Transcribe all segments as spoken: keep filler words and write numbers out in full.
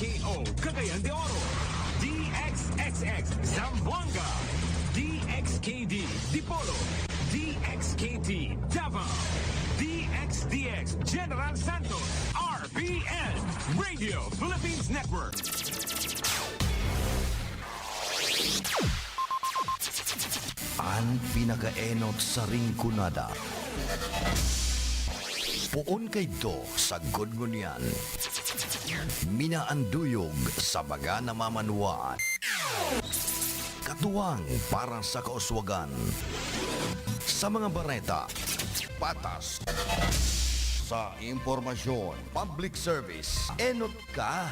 K O Cagayan de Oro, D X S X Zamboanga, D X K D Dipolog, D X K T Davao, D X D X General Santos, R P N, Radio Philippines Network. An pinakaenot sa Rinconada. Poon kaidto sagkod ngunyan. Minaanduyog sa mga namamanwaan. Katuwang para sa kauswagan. Sa mga bareta, patas. Sa impormasyon, public service, enot ka.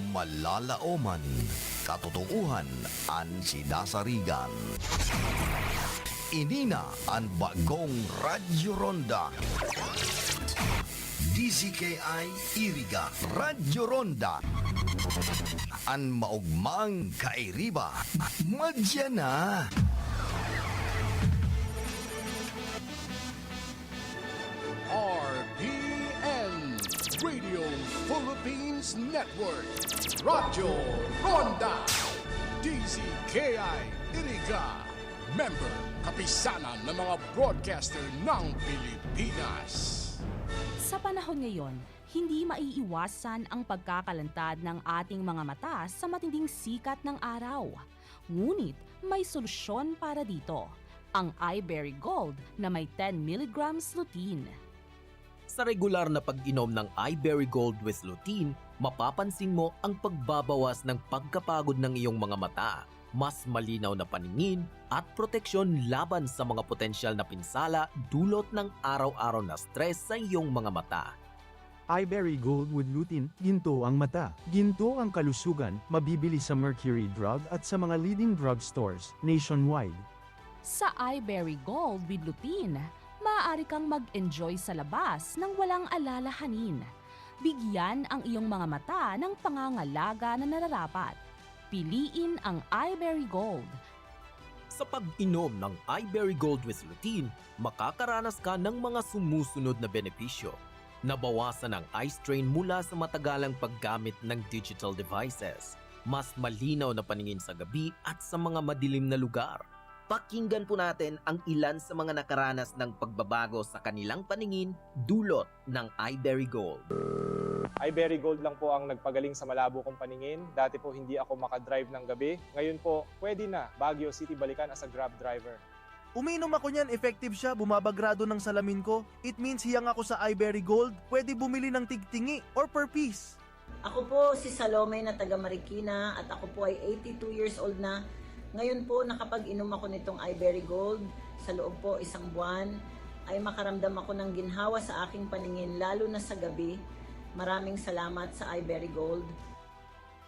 Malalaoman, katotoohan an sinasarigan. Ini na an bagong Radyo Ronda. D Z K I Iriga, Radyo Ronda. An maogmang kairiba, madya na. R P N, Radio Philippines Network, Radyo Ronda, D Z K I Iriga, member, Kapisanan ng mga Broadcaster ng Pilipinas. Sa panahon ngayon, hindi maiiwasan ang pagkakalantad ng ating mga mata sa matinding sikat ng araw. Ngunit may solusyon para dito, ang Iberry Gold na may ten milligrams lutein. Sa regular na pag-inom ng Iberry Gold with lutein, mapapansin mo ang pagbabawas ng pagkapagod ng iyong mga mata, mas malinaw na paningin, at proteksyon laban sa mga potensyal na pinsala dulot ng araw-araw na stress sa iyong mga mata. Iberry Gold with Lutein, ginto ang mata, ginto ang kalusugan, mabibili sa Mercury Drug at sa mga leading drugstores nationwide. Sa Iberry Gold with Lutein, maaari kang mag-enjoy sa labas nang walang alalahanin. Bigyan ang iyong mga mata ng pangangalaga na nararapat. Piliin ang Iberry Gold. Sa pag-inom ng Iberry Gold with Lutein, makakaranas ka ng mga sumusunod na benepisyo. Nabawasan ang eye strain mula sa matagalang paggamit ng digital devices. Mas malinaw na paningin sa gabi at sa mga madilim na lugar. Pakinggan po natin ang ilan sa mga nakaranas ng pagbabago sa kanilang paningin dulot ng Iberry Gold. Iberry Gold lang po ang nagpagaling sa malabo kong paningin. Dati po hindi ako makadrive ng gabi. Ngayon po, pwede na. Baguio City, balikan as a Grab driver. Umiinom ako niyan, effective siya, bumabagrado ng salamin ko. It means hiyang ako sa Iberry Gold, pwede bumili ng tigtingi or per piece. Ako po si Salome na taga Marikina at ako po ay eighty-two years old na. Ngayon po nakapag-inom ako nitong Iberry Gold. Sa loob po isang buwan ay makaramdam ako ng ginhawa sa aking paningin lalo na sa gabi. Maraming salamat sa Iberry Gold.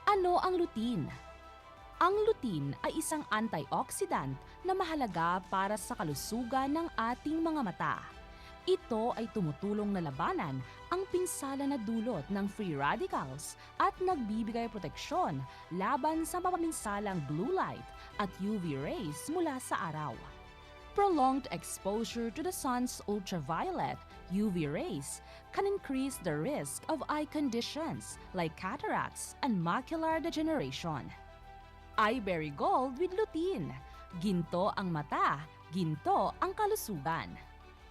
Ano ang lutein? Ang lutein ay isang antioxidant na mahalaga para sa kalusugan ng ating mga mata. Ito ay tumutulong na labanan ang pinsala na dulot ng free radicals at nagbibigay proteksyon laban sa mapaminsalang blue light at U V rays mula sa araw. Prolonged exposure to the sun's ultraviolet, U V rays, can increase the risk of eye conditions like cataracts and macular degeneration. Iberry Gold with lutein. Ginto ang mata, ginto ang kalusugan.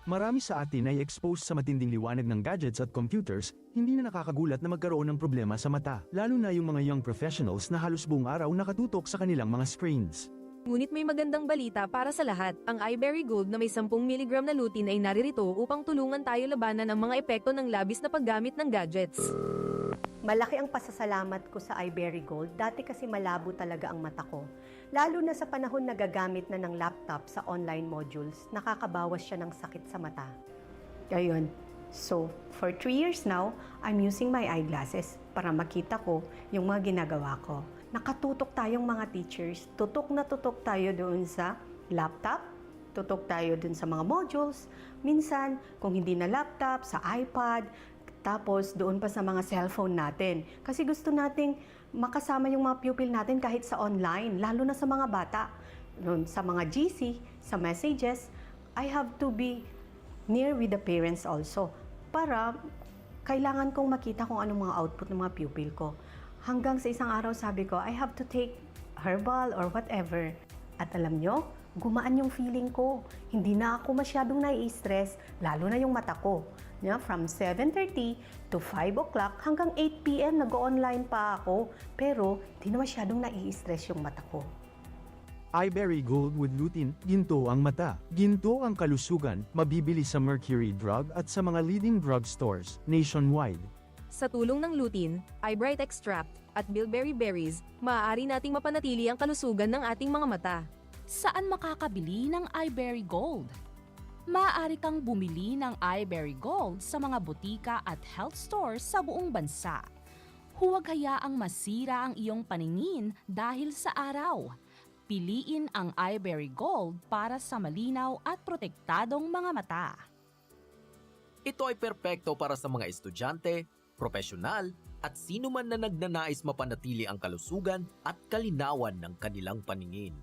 Marami sa atin ay exposed sa matinding liwanag ng gadgets at computers, hindi na nakakagulat na magkaroon ng problema sa mata, lalo na yung mga young professionals na halos buong araw nakatutok sa kanilang mga screens. Ngunit may magandang balita para sa lahat. Ang Iberry Gold na may sampung miligram na lutein ay naririto upang tulungan tayo labanan ang mga epekto ng labis na paggamit ng gadgets. Malaki ang pasasalamat ko sa Iberry Gold. Dati kasi malabo talaga ang mata ko. Lalo na sa panahon na gagamit na ng laptop sa online modules, nakakabawas siya ng sakit sa mata. Ayun. So, for three years now, I'm using my eyeglasses para makita ko yung mga ginagawa ko. Nakatutok tayong mga teachers. Tutok na tutok tayo doon sa laptop, tutok tayo doon sa mga modules. Minsan, kung hindi na laptop, sa iPad, tapos doon pa sa mga cellphone natin. Kasi gusto nating makasama yung mga pupil natin kahit sa online, lalo na sa mga bata. Doon sa mga G C, sa messages, I have to be near with the parents also para Kailangan kong makita kung anong mga output ng mga pupil ko. Hanggang sa isang araw sabi ko, "I have to take herbal or whatever." At alam nyo, gumaan yung feeling ko. Hindi na ako masyadong nai-stress, lalo na yung mata ko. Nya, from seven thirty to five o'clock hanggang eight p m nag-o-online pa ako. Pero di na masyadong nai-stress yung mata ko. Iberry Gold with Lutein, ginto ang mata, ginto ang kalusugan, mabibili sa Mercury Drug at sa mga leading drugstores nationwide. Sa tulong ng lutein, eyebright extract, at bilberry berries, maaari nating mapanatili ang kalusugan ng ating mga mata. Saan makakabili ng Iberry Gold? Maaari kang bumili ng Iberry Gold sa mga botika at health stores sa buong bansa. Huwag hayaang masira ang iyong paningin dahil sa araw. Piliin ang Iberry Gold para sa malinaw at protektadong mga mata. Ito ay perpekto para sa mga estudyante, profesional, at sino man na nagnanais mapanatili ang kalusugan at kalinawan ng kanilang paningin.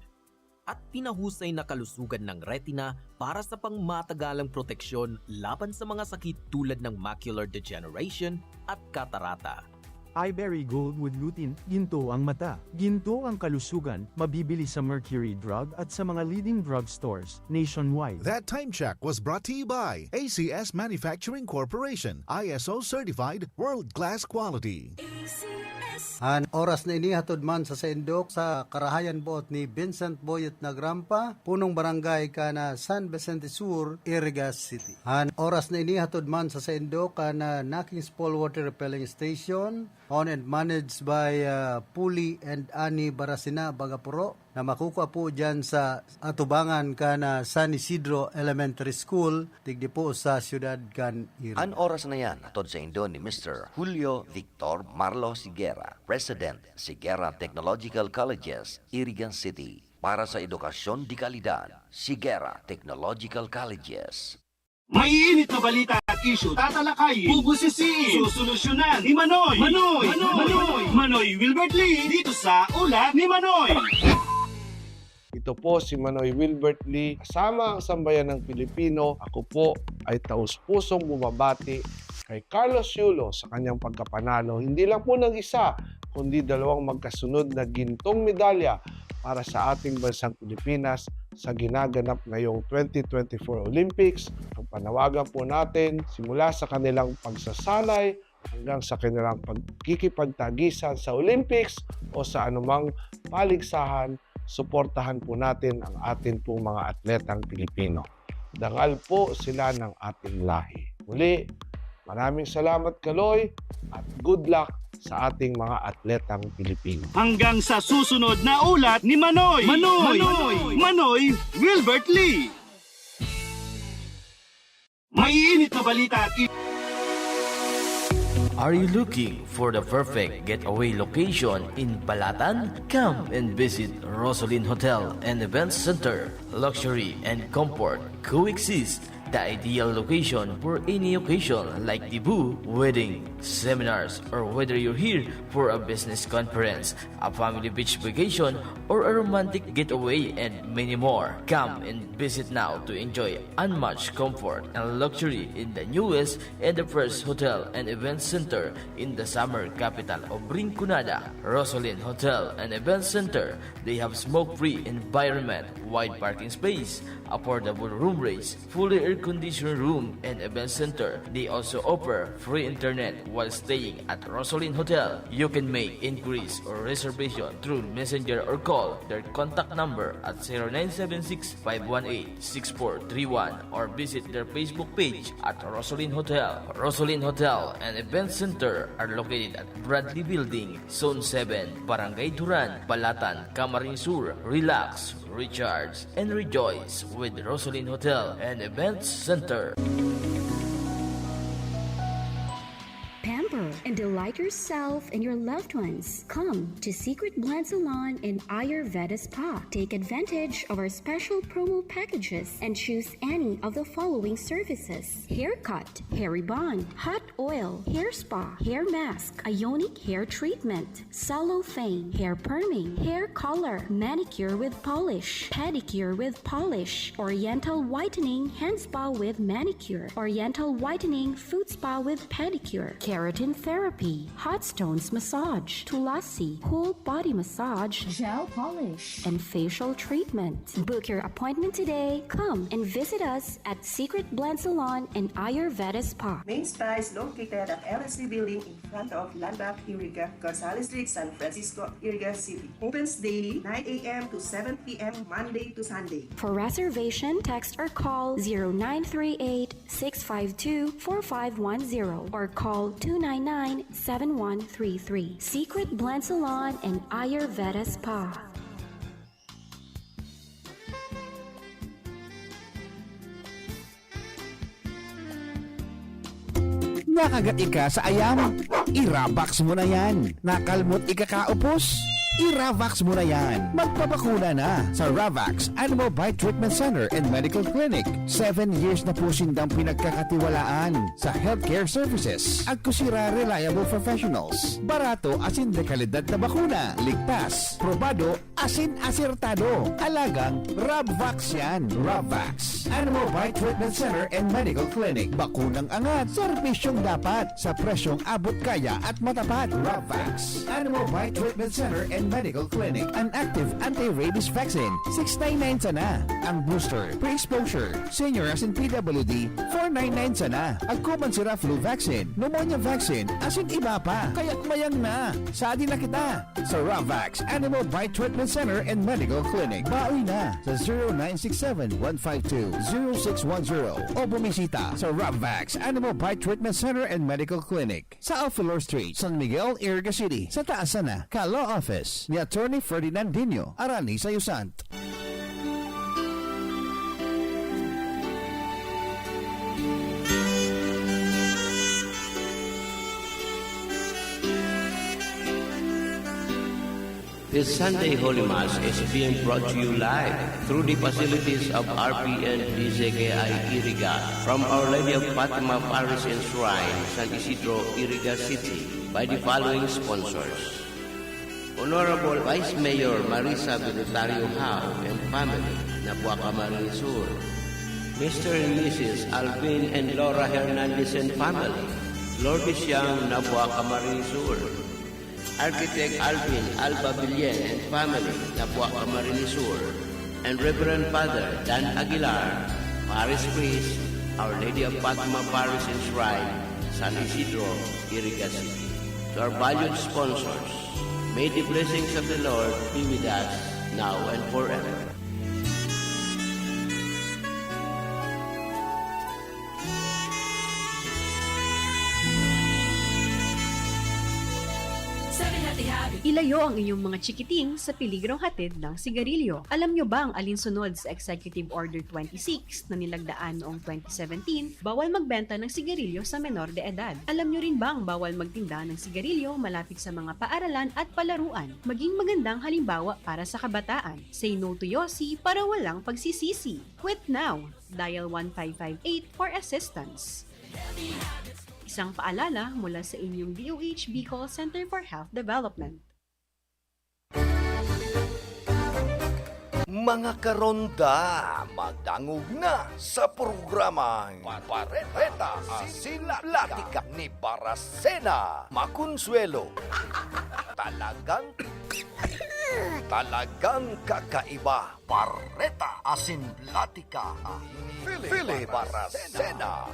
At pinahusay na kalusugan ng retina para sa pangmatagalang proteksyon laban sa mga sakit tulad ng macular degeneration at katarata. Iberry Gold with Lutein, ginto ang mata, ginto ang kalusugan, mabibili sa Mercury Drug at sa mga leading drugstores nationwide. That time check was brought to you by A C S Manufacturing Corporation, I S O certified, world-class quality. An oras na ini hatod man sa saindok sa karahayan boot ni Vincent Boyet Nagrampa, punong barangay kana San Vicente Sur, Iriga City. An oras na ini hatod man sa saindok kana Nakings Fall Water Repelling Station, owned and managed by ah, Puli and Ani Barasina Bagapuro, na makukua po dyan sa atubangan kana San Isidro Elementary School, digdi po sa siyudad kan Iriga. An oras na yan, hatod saindo ni Mister Julio Victor Marlo Sigera, President, Sigera Technological Colleges, Iriga City. Para sa edukasyon de kalidad, Sigera Technological Colleges. Maiinit na balita at isyu tatalakayin, bubusisiin, susolusyonan ni Manoy. Manoy! Manoy! Manoy! Manoy Wilbert Lee dito sa Ulat ni Manoy. Ito po si Manoy Wilbert Lee, kasama ang sambayan ng Pilipino. Ako po ay taus-pusong bumabati kay Carlos Yulo sa kanyang pagkapanalo, hindi lang po ng isa, kundi dalawang magkasunod na gintong medalya para sa ating bansang Pilipinas sa ginaganap ngayong twenty twenty-four Olympics. Ang panawagan po natin, simula sa kanilang pagsasanay hanggang sa kanilang pagkikipagtagisan sa Olympics o sa anumang paligsahan, suportahan po natin ang atin pong mga atletang Pilipino. Dangal po sila ng ating lahi. Muli, maraming salamat, Kaloy, at good luck sa ating mga atletang Pilipino. Hanggang sa susunod na Ulat ni Manoy. Manoy! Manoy! Manoy Wilbert Lee. Maiinit na balita at i- Are you looking for the perfect getaway location in Balatan? Come and visit Rosolin Hotel and Event Center. Luxury and comfort coexist. The ideal location for any occasion like debut, wedding, seminars, or whether you're here for a business conference, a family beach vacation, or a romantic getaway, and many more. Come and visit now to enjoy unmatched comfort and luxury in the newest and the first hotel and event center in the summer capital of Rinconada, Rosolin Hotel and Event Center. They have smoke-free environment, wide parking space, affordable room rates, fully air-conditioned room and event center. They also offer free internet while staying at Rosolin Hotel. You can make inquiries or reservation through messenger or call their contact number at zero nine seven six, five one eight, six four three one or visit their Facebook page at Rosolin Hotel. Rosolin Hotel and Event Center are located at Bradley Building, Zone seven, Barangay Duran, Balatan, Camarines Sur. Relax, recharge, and rejoice with Rosolin Hotel and Events Center. Pamper And delight yourself and your loved ones. Come to Secret Blend Salon and Ayurveda Spa. Take advantage of our special promo packages and choose any of the following services: haircut, hair rebond, hot oil, hair spa, hair mask, ionic hair treatment, cellophane, hair perming, hair color, manicure with polish, pedicure with polish, oriental whitening hand spa with manicure, oriental whitening foot spa with pedicure, keratin therapy, hot stones massage, tulasi, whole body massage, gel polish, and facial treatment. Book your appointment today. Come and visit us at Secret Blend Salon and Ayurveda Spa. Main Spa is located at L S C Building in front of Landmark Iriga, Gonzales Street, San Francisco, Iriga City. Opens daily, nine a m to seven p m, Monday to Sunday. For reservation, text or call zero nine three eight, six five two, four five one zero or call two nine nine, seven one three three. Secret Blend Salon and Ayurveda Spa. Nakagat ika sa ayam? I-Ravax mo na yan. Nakalmot ika kaupos? I-Ravax mo na yan. Magpabakuna na sa Ravax Animal Bite Treatment Center and Medical Clinic. Seven years na po sindang pinagkakatiwalaan sa healthcare services. Agko sira reliable professionals. Barato asin de kalidad na bakuna. Ligtas, probado, asin asertado. Alagang Rabvax yan. Rabvax Animal Bite Treatment Center and Medical Clinic. Bakunang angat, serbisyong dapat, sa presyong abot kaya at matapat. Rabvax Animal Bite Treatment Center and Medical Clinic. An active anti-rabies vaccine, six nine nine sana. Ang booster, pre-exposure, senior asin P W D, four nine nine sana. Agko man sira flu vaccine, pneumonia vaccine, asin iba pa. Kaya't mayang na. Sadi na kita sa Ravax Animal Bite Treatment Center and Medical Clinic. Baoy na sa zero nine six seven, one five two, zero six one zero o bumisita sa Ravax Animal Bite Treatment Center and Medical Clinic sa Alfelor Street, San Miguel, Iriga City, sa taas sana ka law office ni Attorney Ferdinand Dino, Arani sa Yusant. This Sunday Holy Mass is being brought to you live through the facilities of R P N D Z K I Iriga from Our Lady of Fatima Parish and Shrine, San Isidro, Iriga City, by the following sponsors: Honorable Vice Mayor Marisa Binotario Howe and family, Nabuac, Camarines Sur. Mister and Missus Alvin and Laura Hernandez and family, Lourdes Siang, Nabuac, Camarines Sur. Architect Alvin Alba Villen and family, Nabuac, Camarines Sur, and Reverend Father Dan Aguilar, Parish Priest, Our Lady of Fatima Parish and Shrine, San Isidro, Iriga City. To our valued sponsors, may the blessings of the Lord be with us now and forever. Ilayo ang inyong mga chikiting sa peligrong hatid ng sigarilyo. Alam nyo ba ang alinsunod sa Executive Order twenty-six na nilagdaan noong twenty seventeen? Bawal magbenta ng sigarilyo sa menor de edad. Alam nyo rin ba ang bawal magtinda ng sigarilyo malapit sa mga paaralan at palaruan? Maging magandang halimbawa para sa kabataan. Say no to Yossi para walang pagsisisi. Quit now! Dial one five five eight for assistance. Isang paalala mula sa inyong D O H Bicol Center for Health Development. Mga karonda, madangog na sa programang Pareta asin Platika ni Barasena Maconsuelo. Talagang, talagang kakaiba. Pareta asin Platika ni Philip Baracena.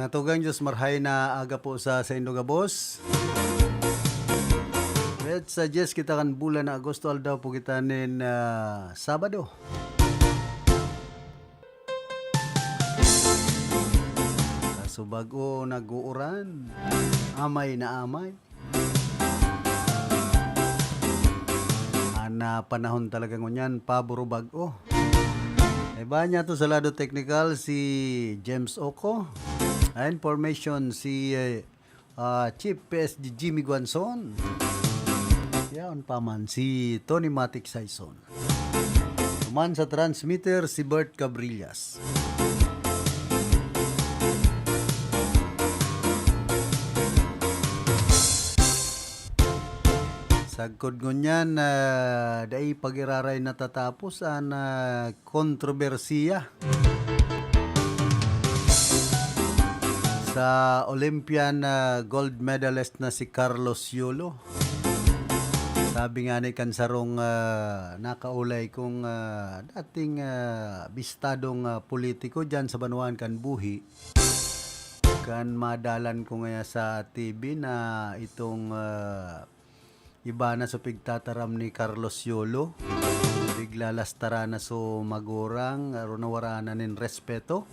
Tugang Diyos, marhay na aga po sa saindo gabos. Let's suggest kita kan bulan na Agosto, aldaw po kita nin, ah, Sabado. Kaso bag-o nag-uuran, amay na amay. An, ah, panahon talaga ngunyan, pabor o bag-o. Iba niya to sa lado teknikal, si James Oco. Ah, information, si, eh, ah, Chief P S G Jimmy Guanzon. Yaon pa man, si Tony Matic Saison. Duman sa transmitter, si Bert Cabrillas. Sagkod ngunyan, ah, dai pag-iraray natatapos an, ah, kontrobersiya sa Olympian, ah, gold medalist na si Carlos Yulo. Sabi nga ni kan sarong, ah, nakaulay kong, ah, dating, ah, bistadong, ah, politiko diyan sa banwaan kan buhi, kan madalan ko ngaya sa T V na itong, ah, iba na so pigtataram ni Carlos Yulo. Bigla lastara na so magurang, aro na wara na nin respeto.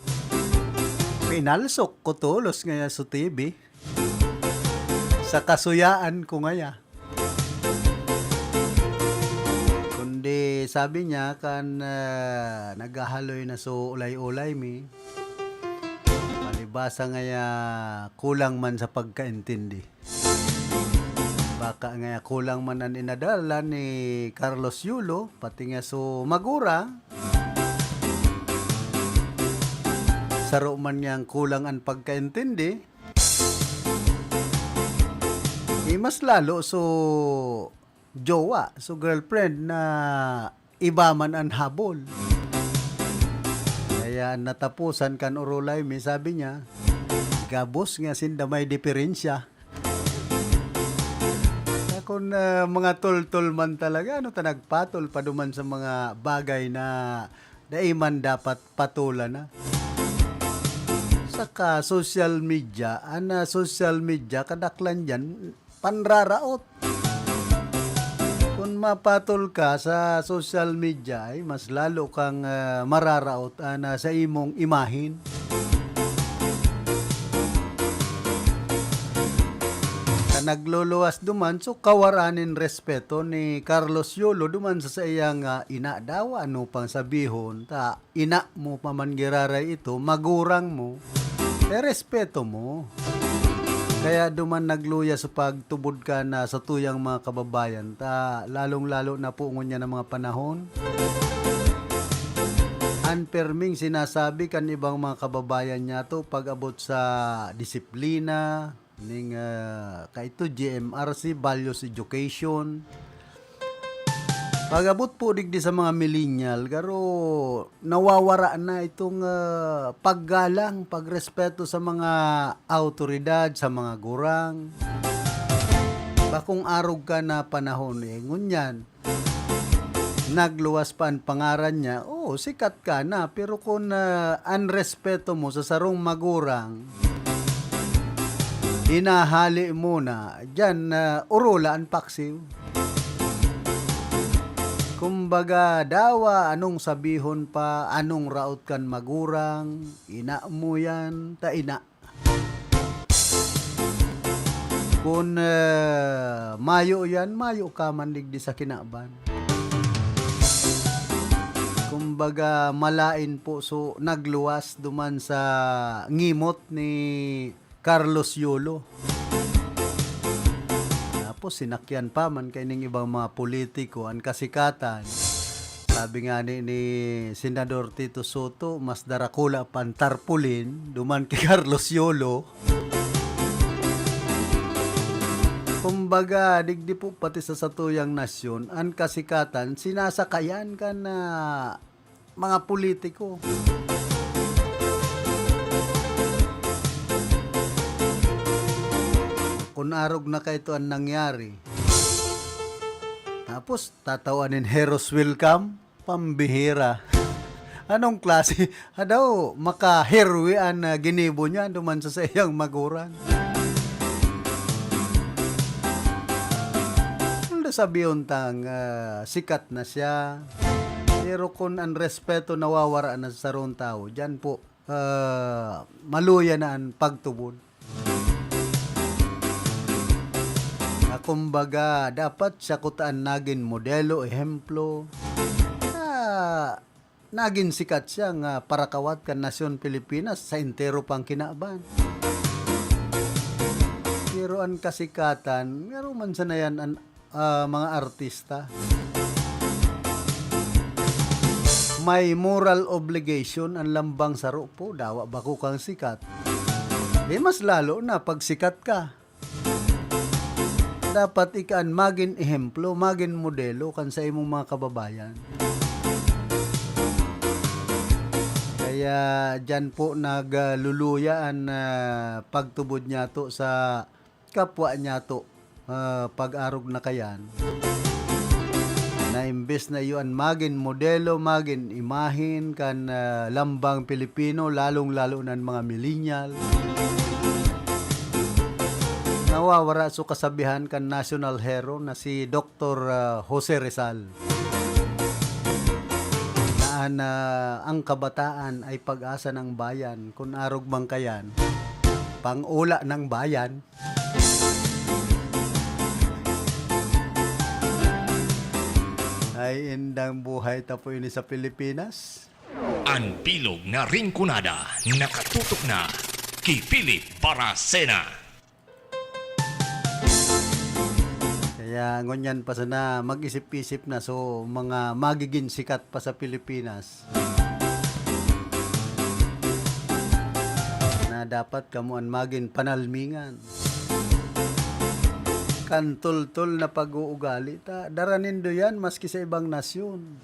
Pinalsok ko tolos ngaya so T V. Sa kasuyaan ko ngaya. Kundi sabi niya, kan, ah, naghahaloy na so ulay-ulay mi, palibasa ngaya kulang man sa pagkaintindi. Baka ngaya kulang man an inadalan ni Carlos Yulo, pati nga so magurang. Saro man niyang kulang an pagkaintindi, eh, mas lalo so jowa, so girlfriend na iba man an habol. Kaya natapusan kan urulay mi, sabi niya, gabos nga sinda may diferensya. Kaya kun, ah, mga toltol man talaga, ano ta nagpatol pa duman sa mga bagay na dai man dapat patulan na? Saka social media, an, ah, social media, kadaklan diyan, panraraot. Kun mapatol ka sa social media, ay mas lalo kang, ah, mararaot, ana, sa imong imahen. Sa nagluluwas duman, so kawaran nin respeto ni Carlos Yulo duman sa saiyang, ah, ina daw, ano pang sabihon, ta ina mo pa man giraray ito, magurang mo, eh, respeto mo. Kaya duman nagluya sa pagtubod ka na sa tuyang mga kababayan, ta lalong-lalo na po ngunyan ang mga panahon. An perming sinasabi kan ibang mga kababayan niya to pag-abot sa disiplina, ning, ah, kaito, G M R C, values education. Pag-abot po digdi sa mga millennial, garo nawawara na itong, ah, paggalang, pagrespeto sa mga awtoridad, sa mga gurang. Bakong arog ka na panahon, eh, ngunyan, nagluwas pa an pangaran niya, oo, sikat ka na, pero kun, ah, an respeto mo sa sarong magurang, hinahali mo na, diyan, ah, orola an paksiw. Kumbaga, dawa, anong sabihon pa, anong raot kan magurang, ina mo yan, ta ina. Kun, eh, mayo yan, mayo ka man digdi sa kinaban. Kumbaga, malain po so nagluwas duman sa ngimot ni Carlos Yulo. Tapos sinakyan pa man kaining ibang mga politiko, an kasikatan. Sabi nga ni, ni Senador Tito Soto, mas darakula pa an tarpaulin duman ki Carlos Yulo. Kumbaga, digdi po pati sa satuyang nasyon, an kasikatan, sinasakayan kan, ah, mga politiko. Kun arog na kaito an nangyari, tapos tatawan nin hero's welcome, pambihira. Anong klase? Adaw, makaherwi an, ah, ginibo niya duman sa saiyang maguran. Although sabihon tang, ah, sikat na siya, pero kun an respeto nawawara na sa sarong tawo, diyan po, ah, maluya na an pagtubod. Na kumbaga, dapat siya kuta an nagin modelo, ehemplo, na nagin sikat siya nga parakawat kan nasyon Pilipinas sa entero pang kinaban. Pero an kasikatan, ngaro man sana yan an, ah, mga artista. May moral obligation an lambang saro po, dawa bako kang sikat. Eh, mas lalo na pag sikat ka. Dapat ika an magin ehemplo, magin modelo kan sa imong mga kababayan. Kaya diyan po nagluluya an, ah, pagtubod niyato sa kapwa niyato, ah, pag-arog na kayan. Na imbes na iyo an magin modelo, magin imahen kan, ah, lambang Pilipino, lalong-lalo na an mga millennial, nawawara so kasabihan kan national hero na si Doktor, ah, Jose Rizal, na an, ah, ang kabataan ay pag-asa ng bayan. Kun arog man kayan, pang-ula ng bayan. Ay, indang buhay ta po ini sa Pilipinas. An bilog na Rinconada, nakatutok na ki Philip Baracena. Kaya ngunyan pa sana, mag-isip-isip na so mga magigin sikat pa sa Pilipinas. Na dapat kamo an magin panalmingan. Kan tultol na pag-uugali ta, dara nindo yan maski sa ibang nasyon.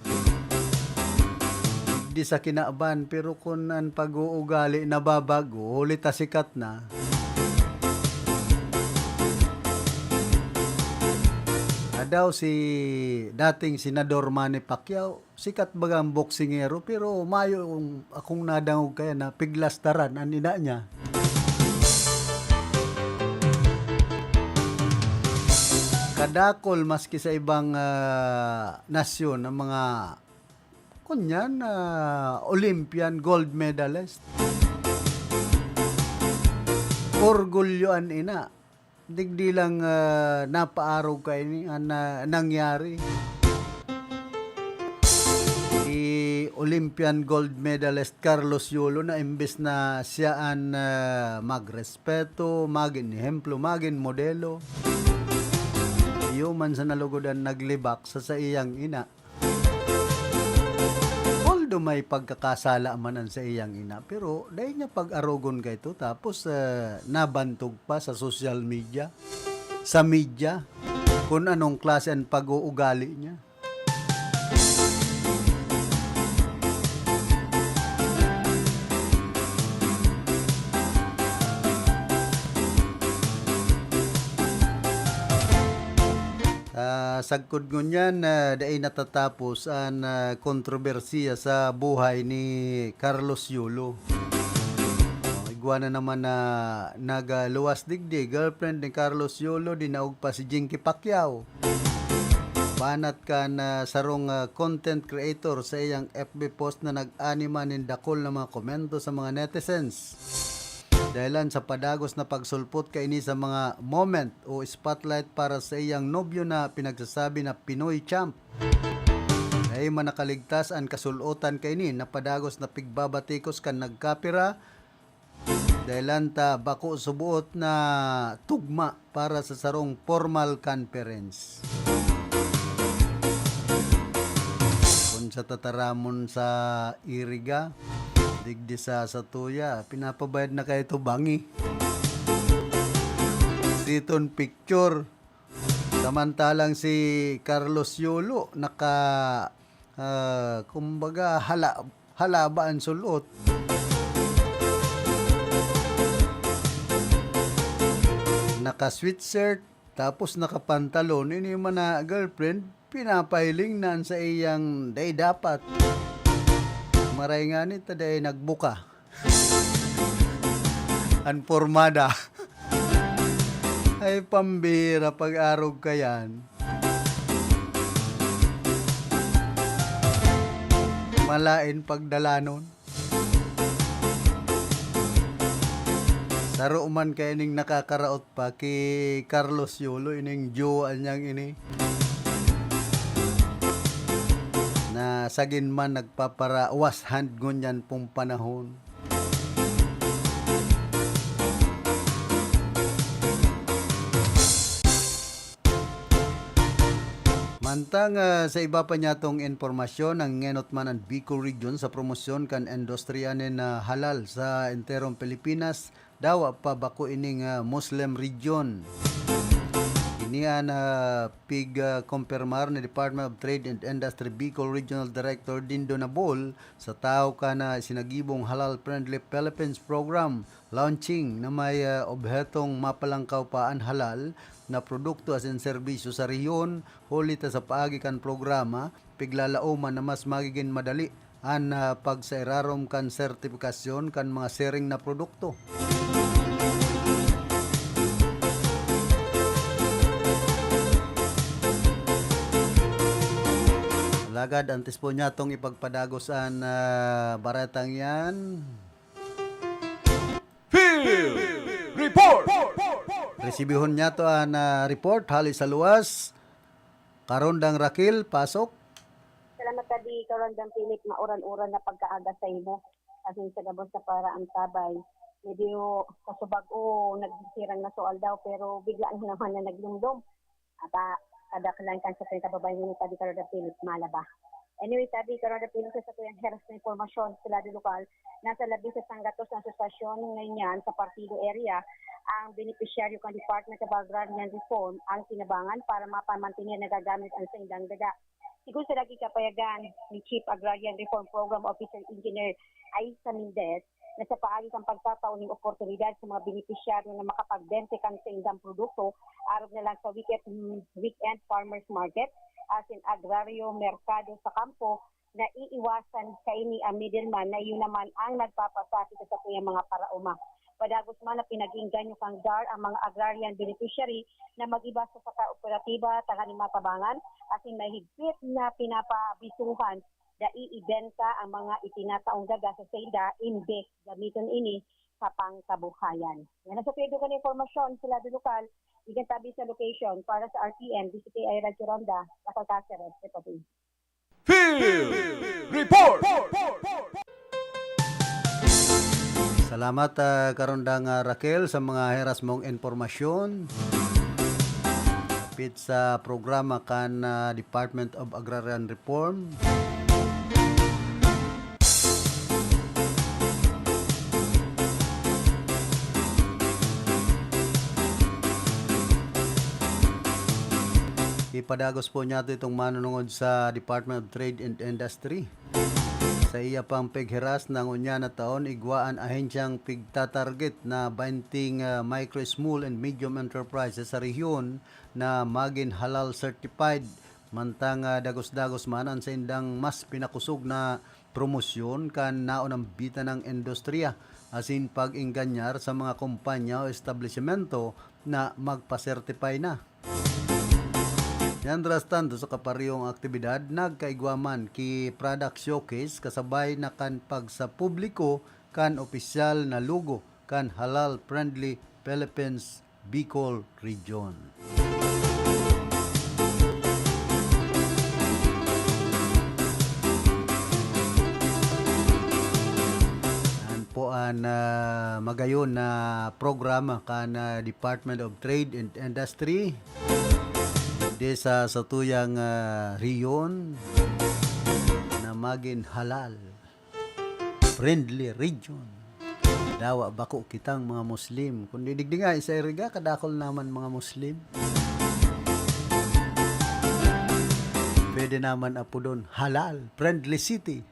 Di sa kinaban, pero kun an pag-uugali nababago, huli ta sikat na. Adaw si dating Senador Manny Pacquiao, sikat baga ang boksingero, pero mayo akong, akong nadangog kaya na piglastaran an ina niya. Kadakol maski sa ibang, ah, nasyon ang mga, kunyan, ah, Olympian gold medalist. Orgulyo an ina. Digdi lang, ah, napaarog kaini an, ah, nangyari. Si Olympian gold medalist Carlos Yolo na imbes na siya an, ah, magrespeto, magin ehemplo, magin modelo, iyo man sa nalugod an naglibak sa saiyang ina. Although may pagkakasala man an saiyang ina, pero dai niya pag-arogon kaito, tapos, eh, nabantog pa sa social media, sa media, kun anong klase an pag-uugali niya. Ah, sagkod ngunyan, ah, dai natatapos an, ah, kontrobersiya sa buhay ni Carlos Yolo. Oh, igwa na naman na nagaluwas digdi, girlfriend ni Carlos Yolo, dinaog pa si Jinky Pacquiao. Banat kan, ah, sarong, ah, content creator sa iyang F B post na nag-anima nin dakul na mga komento sa mga netizens. Dahilan sa padagos na pagsulpot kaini sa mga moment o spotlight para sa iyang nobyo na pinagsasabi na Pinoy champ. Dai man nakaligtas an kasul-otan kaini na padagos na pigbabatikos kan nagkapira, dahilan ta bako suboot na tugma para sa sarong formal conference. Kun sa tataramon sa Iriga, digdi sa satuya, pinapabayad na kaito bangi. Siton picture. Samantalang si Carlos Yolo naka, ah, kumbaga, hala-, halaba an sul-ot. Naka-sweatshirt, tapos nakapantalon. Ini man na girlfriend, pinapahiling na an saiyang dai dapat. Maray ngani ta dai nagbuka. An pormada. Ay, pambira, pag-arog ka yan. Malain pagdalanon. Saro man kaining nakakaraot pa ki Carlos Yolo, ining jowa niyang ini. Na sagin man nagpapara-was hand ngunyan pong panahon. Mantang, ah, sa iba pa niyatong impormasyon, nangengenot man an Bicol Region sa promosyon kan industriya nin, ah, halal sa enterong Pilipinas, dawa pa bako ining, ah, Muslim region. Ini an, ah, pig, ah, kumpirmar ni Department of Trade and Industry Bicol Regional Director Dindo Nabol sa tahaw kan, ah, isinagibong Halal Friendly Philippines Program launching na may, ah, obhetong mapalangkaw pa an halal na produkto asin serbisyo sa rehiyon, huli ta sa paagi kan programa, piglalaoman na mas magigin madali an, ah, pagsairarom kan sertipikasyon kan mga siring na produkto. Alagad antes po niyatong ipagpadagos an, ah, baretang yan, Field Report! Resibihon niyato an, ah, report hali sa luwas. Karondang Raquel, pasok. Salamat, Adi. Karondang Philip, mauran-uran na pagkaaga sa imo. Asin sa gabos na paraantabay. Medyo kasubag-o, nagsisirang na so aldaw, pero bigla na naman na naglumlom. Ata, kadaklan kan sa kababayan ni Adi Karondang Philip, malaba. Anyway, Adi Karondang Philip, sa sakuyang heras na impormasyon sa lado lokal, nasa labing sa sanggatos na asosasyon ngunyan sa partido area ang benepisyaryo kan Department of Agrarian Reform ang tinabangan para mapamantener na gagamit ang saindang daga. Sigon sa naging kapayagan ni Chief Agrarian Reform Program Officer Engineer Aisa Mendez, na sa paagi kan pagtatao nin oportunidad sa mga benepisyaryo na makapagbente kan saindang produkto arog na lang sa weekend, weekend farmers market asin agraryo merkado sa kampo, naiiwasan kaini ang middleman na iyo naman ang nagpapasakit sa sakuyang mga paraoma. Padagos man na pinag-iengganyo kan DAR ang mga agrarian beneficiary na mag-iba sa, sa kooperatiba tanganing matabangan asin mahigpit na pinapaabisuhan na iibenta ang mga itinataong daga sa sainda imbes gamiton ini sa pangkabuhayan. Yan ang sa Pedro kan impormasyon sa lado lokal, igan tabi sa location para sa R T M, D C K I Radyo Ronda, Bacolod, Caceres, Italy. Field Report! Salamat, ah, Karondang, ah, Raquel, sa mga heras mong impormasyon. Dapit sa programa kan, ah, Department of Agrarian Reform. Ipadagos po niyato itong manunungod sa Department of Trade and Industry. Sa iya pang pighiras na ngunyan na taon, igwa an ahensyang pigtatarget na bainting, ah, micro, small and medium enterprises sa rehiyon na magin halal certified, mantang, ah, dagos-dagos man an saindang mas pinakosog na promosyon kan naunambitan nang industriya asin pag-engganyar sa mga kompanya o establisimento na magpa-certify na. Mientras tanto, sa kaparehong aktibidad, nagkaigwa man ki product showcase kasabay na kan pagsapubliko kan opisyal na logo kan Halal Friendly Philippines Bicol Region. Yan po an, ah, magayon na programa kan, ah, Department of Trade and Industry di sa satuyang, ah, rehiyon na magin halal friendly region. Dawa bako kitang mga Muslim. Kundi digdi nga, sa Iriga, kadakol naman mga Muslim. Pwede naman apodon, halal, friendly city.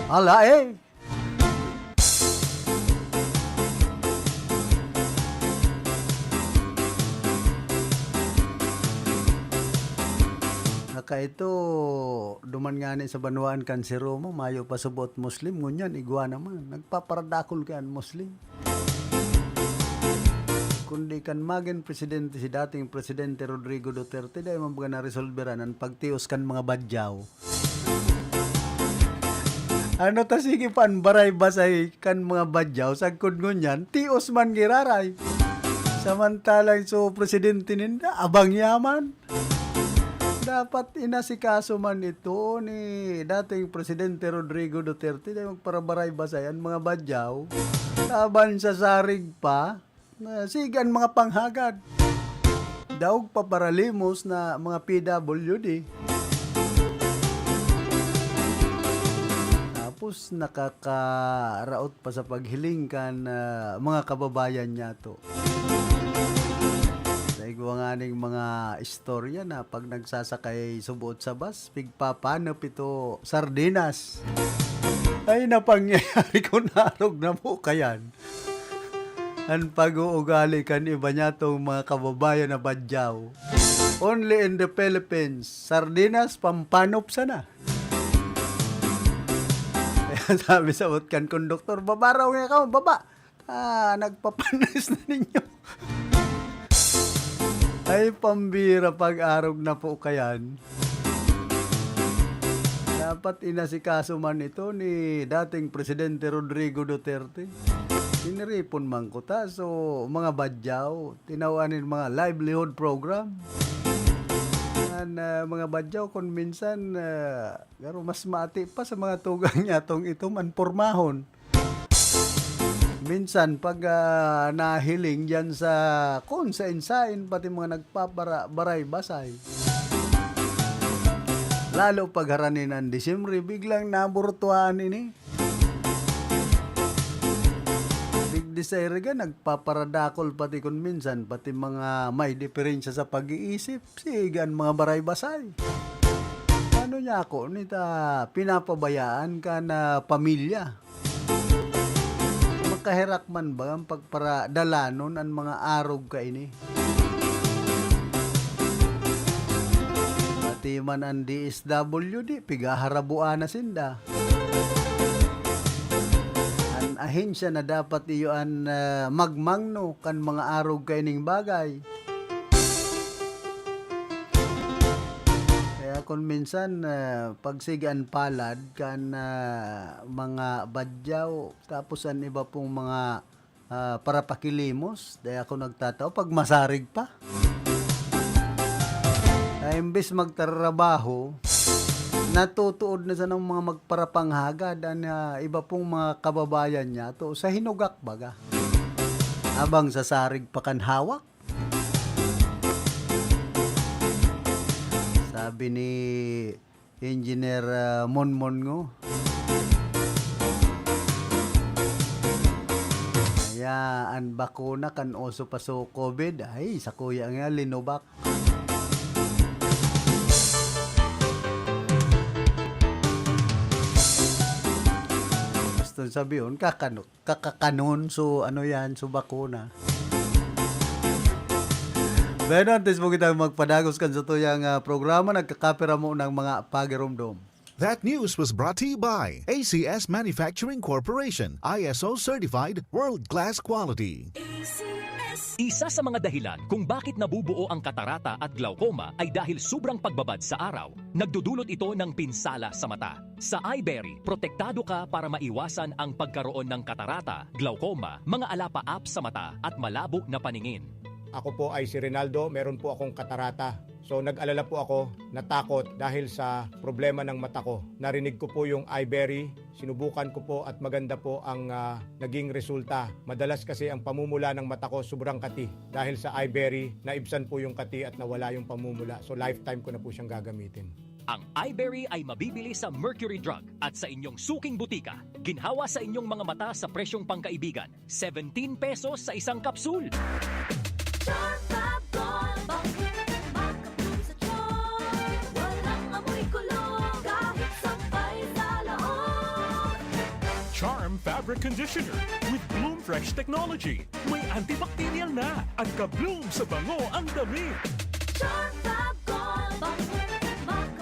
Ala eh! Kaito, duman ngani sa banwaan kan si Roma, mayo pa subot Muslim, ngunyan igwa naman. Nagpaparadakol kaya an Muslim. Kundi kan magin presidente si dating Presidente Rodrigo Duterte, dai man baga naresolberan an pagtios kan mga badyaw. Ano ta sige pa an baray-basay kan mga badyaw, sagkod ngunyan, tios man giraray. Samantalang so presidente ninda, abang yaman. Dapat inasikaso man ito ni dating Presidente Rodrigo Duterte na magparabaray-basay an mga badyaw. Taban sa sarig pa, na sige an mga panghagad. Daog pa paralimos na mga P W D. Tapos nakakaraot pa sa paghiling kan, ah, mga kababayan niya to. Sa igwa nganing mga istorya na pag nagsasakay suboot sa bus, pigpapanop ito sardinas. Ay, napangyayari kun arog na po kayan. An pag-uugali kan iba niya tong mga kababayan na badyaw. Only in the Philippines, sardinas, pampanop sana. Kaya sabi sa kan konduktor, "Baba raw nga ka, baba." Ah, nagpapanis na ninyo. Ay, pambira, pag-arog na po kayan. Dapat inasikaso man ito ni dating Presidente Rodrigo Duterte. Tiniripon man ko ta, so, mga badyaw, tinawan nin mga livelihood program. An, ah, mga badyaw, kung minsan, ah, garo mas mati pa sa mga tugang niya tong ito man pormahon. Minsan, pag, ah, nahiling diyan sa kun sain-sain, pati mga nagpapara-, baray-basay. Lalo pag harani ng Disyembre, biglang naburtuhan ini. Digdi sa iriga, nagpaparadakol pati kun minsan, pati mga may diferensya sa pag-iisip, sige an mga baray-basay. Ano niya ako, nita, pinapabayaan ka na pamilya. Makaherak man ba ang pagparadalanon an mga arog kaini? Pati man an D S W D, pigaharabuan na sinda. An ahensya na dapat iyo an, ah, magmangno kan mga arog kaining bagay. Kaya kun minsan, ah, pag sige an palad kan, ah, mga badyaw, tapos an iba pong mga, ah, parapakilimos, dai ako nagtatao pag masarig pa. Kaya imbes magtrabaho, natutuod na sanang mga magparapanghagad an, ah, iba pong mga kababayan niya to sa hinugak baga. Abang sasarig pa kan hawak. Sabi ni Engineer, ah, Monmon ngo, "Kaya an bakuna kan oso pa so COVID, ay, sa kuya nga, linubak." Gusto sabihon, kakano-, kakakanon, so ano yan, so bakuna. Bueno, antes mo kitang magpadagos kan sa tuyang, ah, programa, nagkakapira mo ng mga pagirumdom. That news was brought to you by A C S Manufacturing Corporation, I S O certified, world-class quality. A C S. Isa sa mga dahilan kung bakit nabubuo ang katarata at glaucoma ay dahil sobrang pagbabad sa araw. Nagdudulot ito ng pinsala sa mata. Sa iBerry, protektado ka para maiwasan ang pagkaroon ng katarata, glaucoma, mga alapaap sa mata at malabo na paningin. Ako po ay si Rinaldo, meron po akong katarata. So, nag-alala po ako, natakot dahil sa problema ng mata ko. Narinig ko po yung iBerry, sinubukan ko po at maganda po ang, ah, naging resulta. Madalas kasi ang pamumula ng mata ko sobrang kati. Dahil sa iBerry, naibsan po yung kati at nawala yung pamumula. So, lifetime ko na po siyang gagamitin. Ang iBerry ay mabibili sa Mercury Drug at sa inyong suking butika. Ginhawa sa inyong mga mata sa presyong pangkaibigan, seventeen pesos sa isang kapsul. Charm Fab Gold, bakit makaplum sa tiyan? Walang amoy kulog, kahit sampay sa loob. Charm Fabric Conditioner with Bloom Fresh Technology. May antibacterial na at ka-bloom sa bango ang damit. Charm Fab Gold, bakit makaplum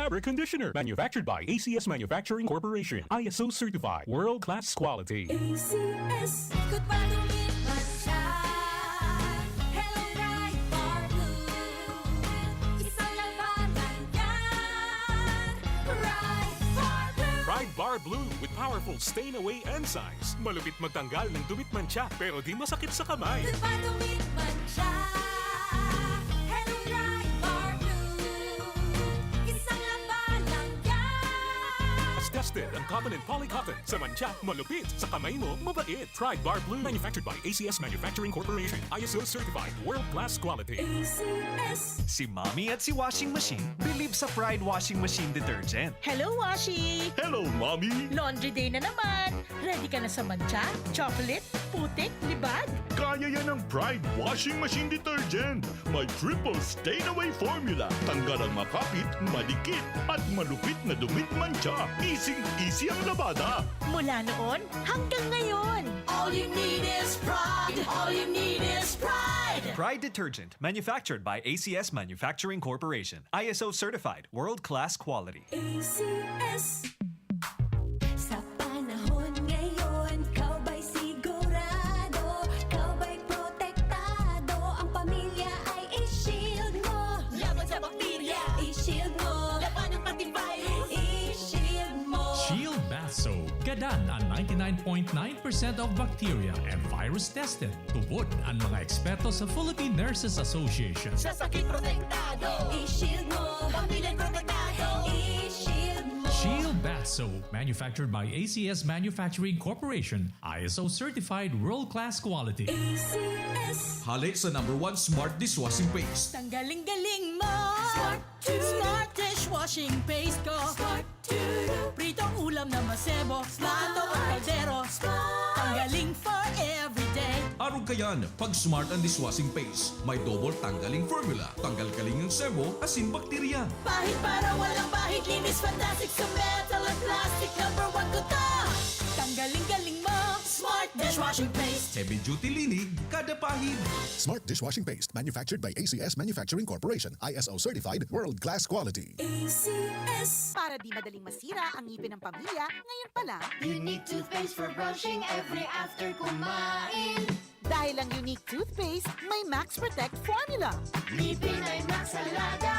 fabric conditioner. Manufactured by A C S Manufacturing Corporation. I S O certified. World class quality. A C S. Good pa, dumit man siya. Hello, Pride Bar Blue. Isang labanan yan. Pride Bar Blue. Pride Bar Blue with powerful stain away enzymes. Malupit magtanggal ng dumit mantsa, pero di masakit sa kamay. Good pa, dumit man siya. Hello, Pride Bar Blue. Isang labanan yan. Tested ang cotton and poly cotton. Sa mantsa, malupit. Sa kamay mo, mabait. Pride Bar Blue. Manufactured by A C S Manufacturing Corporation. I S O certified. World class quality. A C S. Si Mommy at si Washing Machine believe sa Pride Washing Machine Detergent. Hello, Washi! Hello, Mommy! Laundry day na naman! Ready ka na sa mantsa, chocolate, putik, libag? Kaya yan ng Pride Washing Machine Detergent. May triple stain away formula. Tanggal ang makapit, madikit, at malupit na dumit mantsa. Easing-easy ang labada. Mula noon hanggang ngayon. All you need is Pride. All you need is Pride. Pride Detergent, manufactured by A C S Manufacturing Corporation. I S O certified, world-class quality. A C S. Sa panahon ngayon, ikaw ba'y sigurado? Ikaw ba'y protektado? Ang pamilya ay i-shield mo. Laban sa bakterya, i-shield mo. Labanan pati virus, i-shield mo. Shield Bath Soap. Gadan ang ninety-nine point nine percent of bacteria and virus tested. Tubod an mga eksperto sa Philippine Nurses Association. Sa sakit protektado, i-shield mo. Pamilya protektado, i-shield mo. Shield Bath Soap, manufactured by A C S Manufacturing Corporation, I S O certified world-class quality. A C S. Hale sa number one smart dishwashing paste. Tanggaling-galing mo! Smart Smart dishwashing paste ko. Smart Pritong ulam na masebo, plato o kaldero. Tanggaling for everyday. Arog kayan, pag Smart ang dishwashing paste, may double tanggaling formula. Tanggal kaling ang sebo, asin bakterya. Pahid para walang bahid, linis fantastic sa metal at plastic. Number one ko to. Tanggaling-galing mo, Smart dishwashing paste. Heavy duty linig, kada pahid. Smart dishwashing paste, manufactured by A C S Manufacturing Corporation, I S O certified, world class quality. A C S. Para di madaling masira ang ngipin ng pamilya, ngayon pa lang. Unique toothpaste for brushing every after kumain. Dahil ang Unique Toothpaste may Max Protect Formula. Ngipin ay Max Alaga,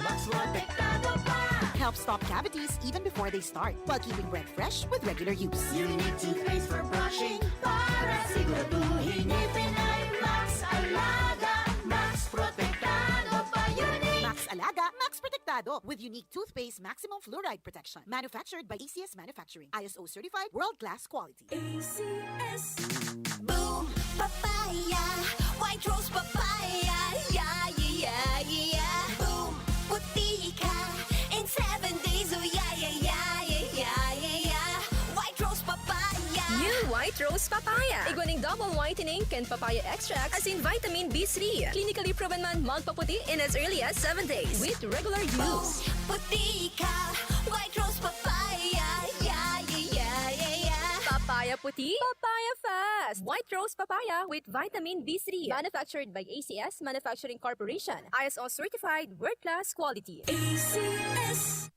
Max Protektado pa. Help stop cavities even before they start, while keeping breath fresh with regular use. Unique Toothpaste for brushing para siguraduhin ngipin ay Max Alaga, Max Protektado pa. Unique. Max Alaga, Max Protektado with Unique Toothpaste Maximum Fluoride Protection. Manufactured by A C S Manufacturing. I S O certified, world-class quality. A C S. Boom! Papaya! White Rose Papaya! Yeah, yeah, yeah, yeah! Boom! Puti ka in seven days! Oh, yeah, yeah, yeah! White Rose Papaya! New White Rose Papaya! Igwa nin double whitening kan papaya extract asin vitamin B three. Clinically proven man magpaputi in as early as seven days with regular use. Puti ka! White Rose Papaya! Yeah, yeah, yeah, yeah, yeah! Papaya puti, papaya fast! White Rose Papaya with vitamin B three. Manufactured by A C S Manufacturing Corporation. I S O certified, world-class quality. A C S.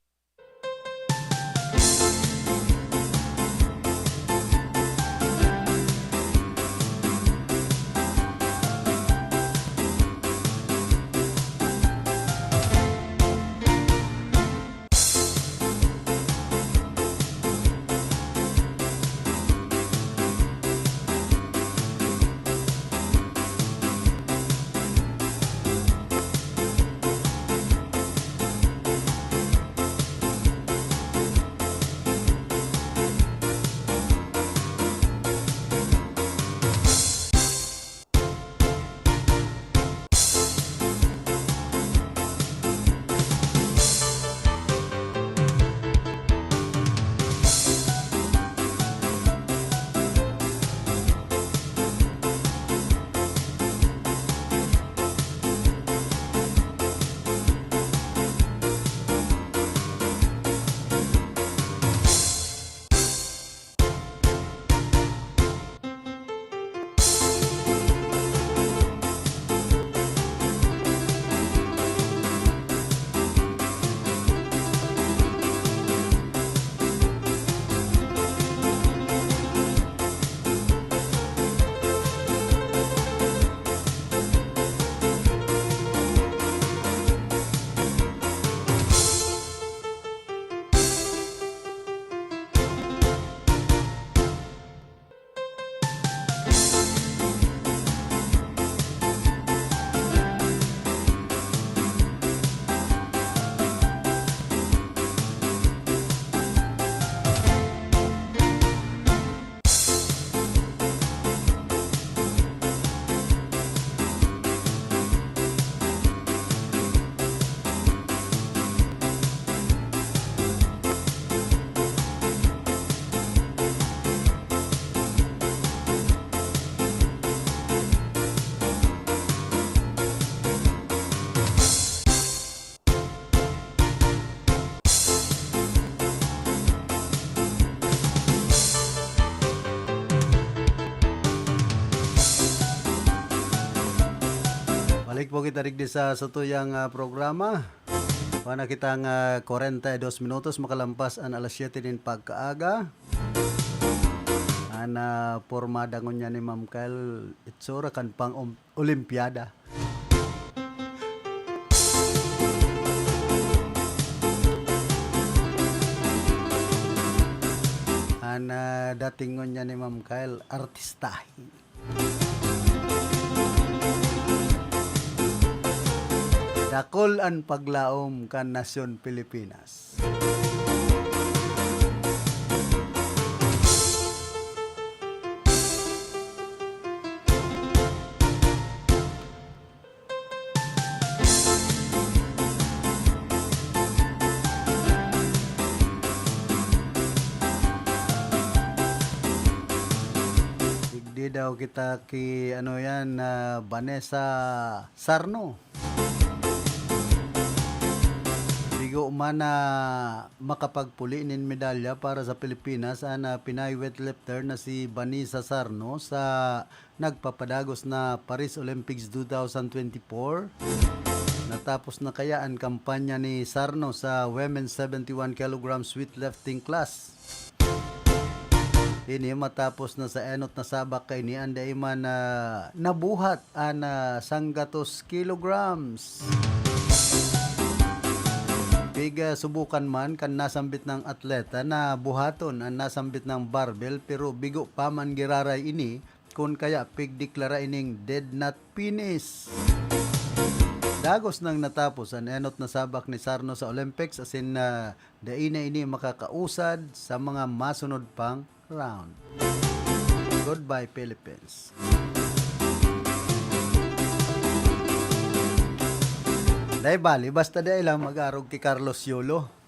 po kita digdi sa satuyang, ah, programa. Kuha na kitang, ah, kwarenta y dos minutos makalampas an alas siyete nin pagkaaga. An, ah, porma dangon niya ni Ma'am Kyle, itsura kan pang-, um, Olimpiada. An, ah, dating ngunyan ni Ma'am Kyle, artistahin. Dakul an paglaom kan nasyon Pilipinas. Digdi daw kita ki, ano yan, ah, Vanessa Sarno. Bigo man na makapagpuli nin medalya para sa Pilipinas an, ah, Pinay weightlifter na si Vanessa Sarno sa nagpapadagos na Paris Olympics two thousand twenty-four. Natapos na kaya an kampanya ni Sarno sa women's seventy-one kilograms weightlifting class? Ini matapos na sa enot na sabak kaini an dai man, ah, nabuhat an, ah, sanggatos kilograms. Pig, ah, subukan man kan nasambit nang atleta na buhaton an nasambit nang barbell, pero bigo pa man giraray ini, kun kaya pigdeklara ining dead not finished. Dagos nang natapos an enot na sabak ni Sarno sa Olympics, asin, ah, dai na ini makakausad sa mga masunod pang round. Goodbye, Philippines. Dai bali, basta dai lang mag-arog ki Carlos Yolo.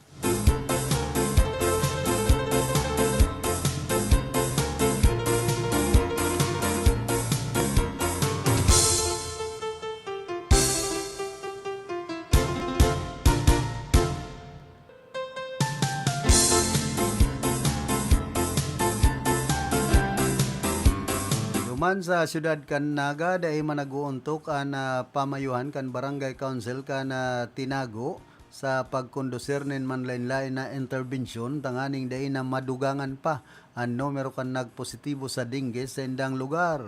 Duman sa siyudad kan Naga, dai man nag-oontok an, ah, pamayohan kan Barangay Council kan, ah, tinago sa pagkondusir nin manlaen-laen na interbensyon tanganing dai na madugangan pa an numero kan nagpositibo sa dengue sa indang lugar.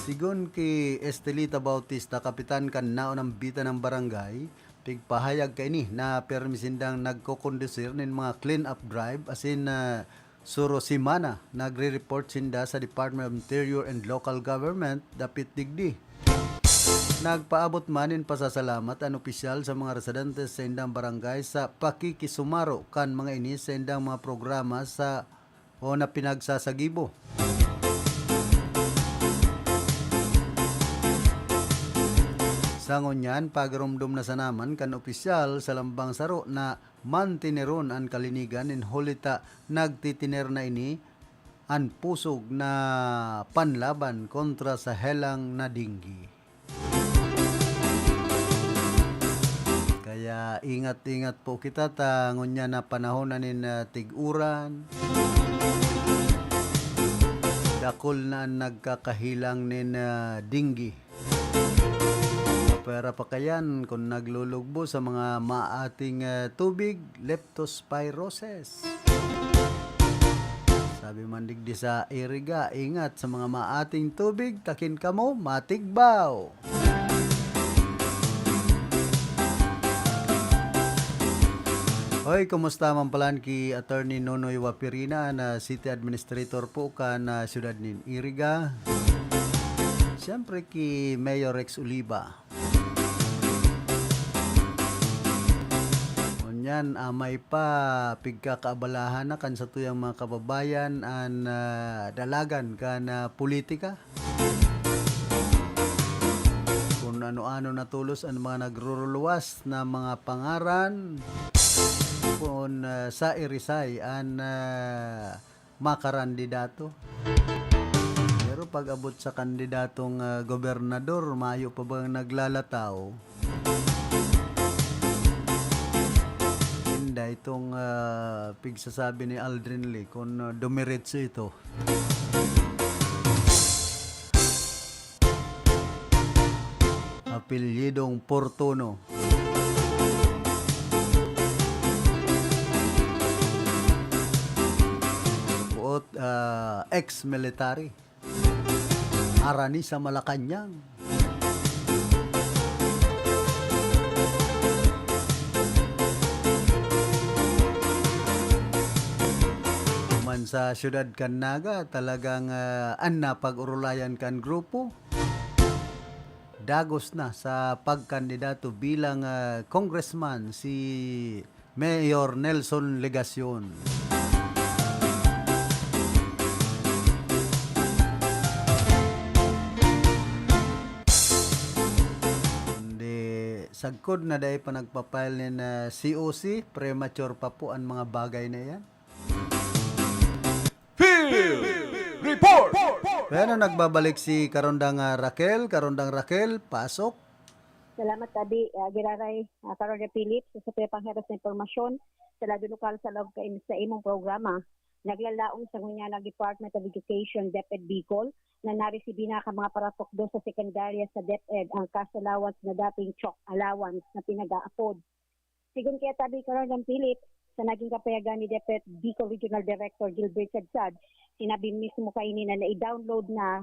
Sigon ki Estelita Bautista, kapitan kan naunang bitan ng barangay, pigpahayag kaini na pirmi sindang nagkokondusir nin mga clean-up drive asin, ah, suro semana nagre-report sinda sa Department of Interior and Local Government dapit digdi. Nagpaabot man nin pasasalamat an opisyal sa mga residente sa indang barangay sa pakikisumaro kan mga ini sa indang mga programa sa o na pinagsasagibo. Sa ngunyan, pagiromdom na sana man kan opisyal sa lambang saro na mantineron an kalinigan nin huli ta nagtitiner na ini an pusog na panlaban kontra sa helang na dengue. Kaya ingat-ingat po kita ta ngunyan na panahon na nin, ah, tig-uran. Dakul na an nagkakahelang nin, ah, dengue. Pwera pa kayan kun naglulugbo sa mga maating, ah, tubig, leptospirosis. Sabi man digdi sa Iriga, ingat sa mga maating tubig, takin kamo matigbaw. Hoy, kumusta man palan ki Attorney Nonoy Wapirina na City Administrator po kan, ah, siyudad nin Iriga? Siyempre ki Mayor Rex Oliva. Ngunyan, amay pa, pigkakaabalahan na kan satuyang mga kababayan an, ah, dalagan kan, ah, politika. Kun ano-ano na tolos an mga nagruruluwas na mga pangaran, kun, ah, sa irisay an, ah, makarandidato. Pero pag-abot sa kandidatong, ah, gobernador, mayo pa bang naglalataw? Inday itong, ah, pigsasabi ni Aldrin Lee kung, ah, dumiretso ito. Apelyidong Portuno. Buot, ah, ex-military. Arani sa Malacañang. Man sa siyudad kan Naga, talagang, ah, an napag-orolayan kan grupo. Dagos na sa pagkandidato bilang, ah, congressman si Mayor Nelson Legacion. Kundi sagkod na dai pa nagpa-file nin, ah, C O C, premature pa po ang mga bagay na yan. Field Report! Bueno, nagbabalik si Karondang, ah, Raquel. Karondang Raquel, pasok. Salamat, Tabi. Ah, Giraray, ah, Karondang Philip, sa sapi pang heros na impormasyon, sa lado lokal sa loob ka-, sa imong programa, naglalaom sa ngunyan ang Department of Education, DepEd Bicol, na naresibi na kan mga paratukdo sa sekundarya sa DepEd ang cash allowance na dating chok allowance na pinag-aapod. Sigon kaya Tabi Karondang Philip, sa naging kapayagan ni DepEd Bicol Regional Director Gilbert Sadsad, sinabi mismo kaini na nai-download na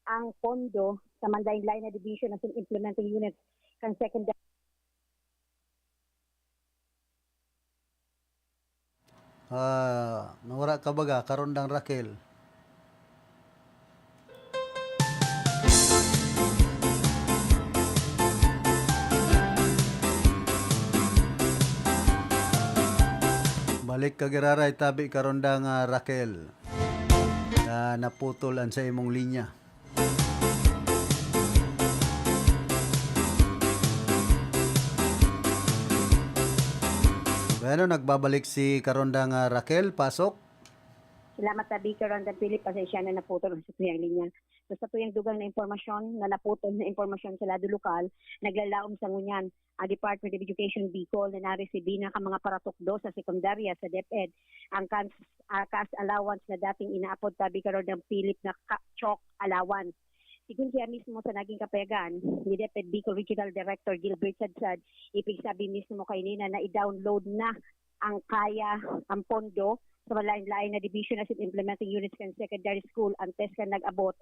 ang pondo sa manlaen-laen na division asin implementing units kan secondary. Ah, nawara ka baga, Karondang Raquel? Balik ka giraray, Tabi Karondang, ah, Raquel. Ah, naputol an sa imong linya. Bueno, nagbabalik si Karondang, ah, Raquel. Pasok. Salamat, Tabi Karondang Philip. Pasensya na, naputol ang satuyang linya. So, sa tuyang dugang na impormasyon, na naputol na impormasyon sa lado lokal, naglalaom sa ngunyan ang Department of Education Bicol na naresibi na kan mga paratukdo sa sekundarya sa DepEd ang cash, ah, cash allowance na dating inaapod, Tabi Karondang Philip, na ka-, chok allowance. Sigon siya mismo sa naging kapayagan ni DepEd Bicol Regional Director Gilbert Sadsad, ipigsabi mismo kaini na nai-download na ang kaya, ang pondo sa manlaen-laen na division asin implementing units kan secondary school antes kan nag-abot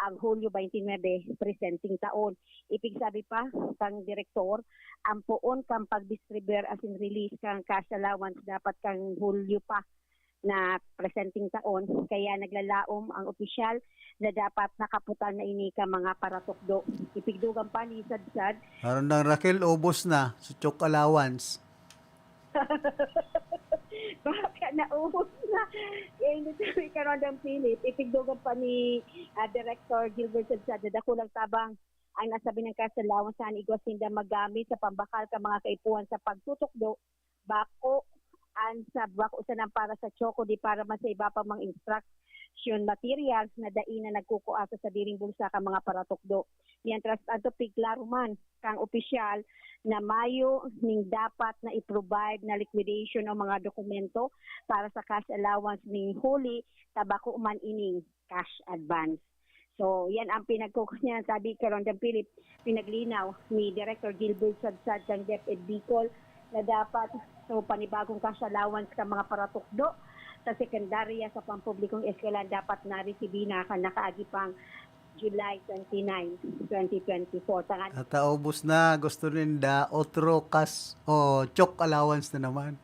ang Hulyo twenty-nine, presenting taon. Ipigsabi pa kan direktor, ang poon kan pagdistribuir asin release kan cash allowance dapat kan Hulyo pa na presenting taon, kaya naglalaom ang opisyal na dapat nakaputan na ini kan mga paratukdo. Ipigdugang pa ni Sadsad, Karondang Raquel, ubos na sa chok allowance. Baka naubos na. Kaya hindi sabi Karondang Philip, ipigdugang pa ni, ah, Director Gilbert Sadsad na dakulang tabang ang nasabing cash allowance na igwa sinda magamit sa pambakal kan mga kaipuhan sa pagtutukdo, bako an sa, bako sanang para sa chok kundi para man sa iba pang mga instruction materials na dai na nagkukua sa sadiring bulsa kan mga paratukdo. Mientras tanto, piklaro man kang opisyal na mayo ning dapat na i-provide na liquidation o mga dokumento para sa cash allowance ning huli ta bako man ining cash advance. So, yan ang pinagkukus niya, sabi Karondang Philip, pinaglinaw ni Director Gilbert Sadsad kan DepEd Bicol na dapat, so, panibagong cash allowance kan mga paratukdo sa sekundarya sa pampublikong eskwelahan dapat naresibi na kan nakaagi pang July twenty-nine, twenty twenty-four. Tangan At, ah, ubos na, gusto ninda otro cash o chok allowance na naman.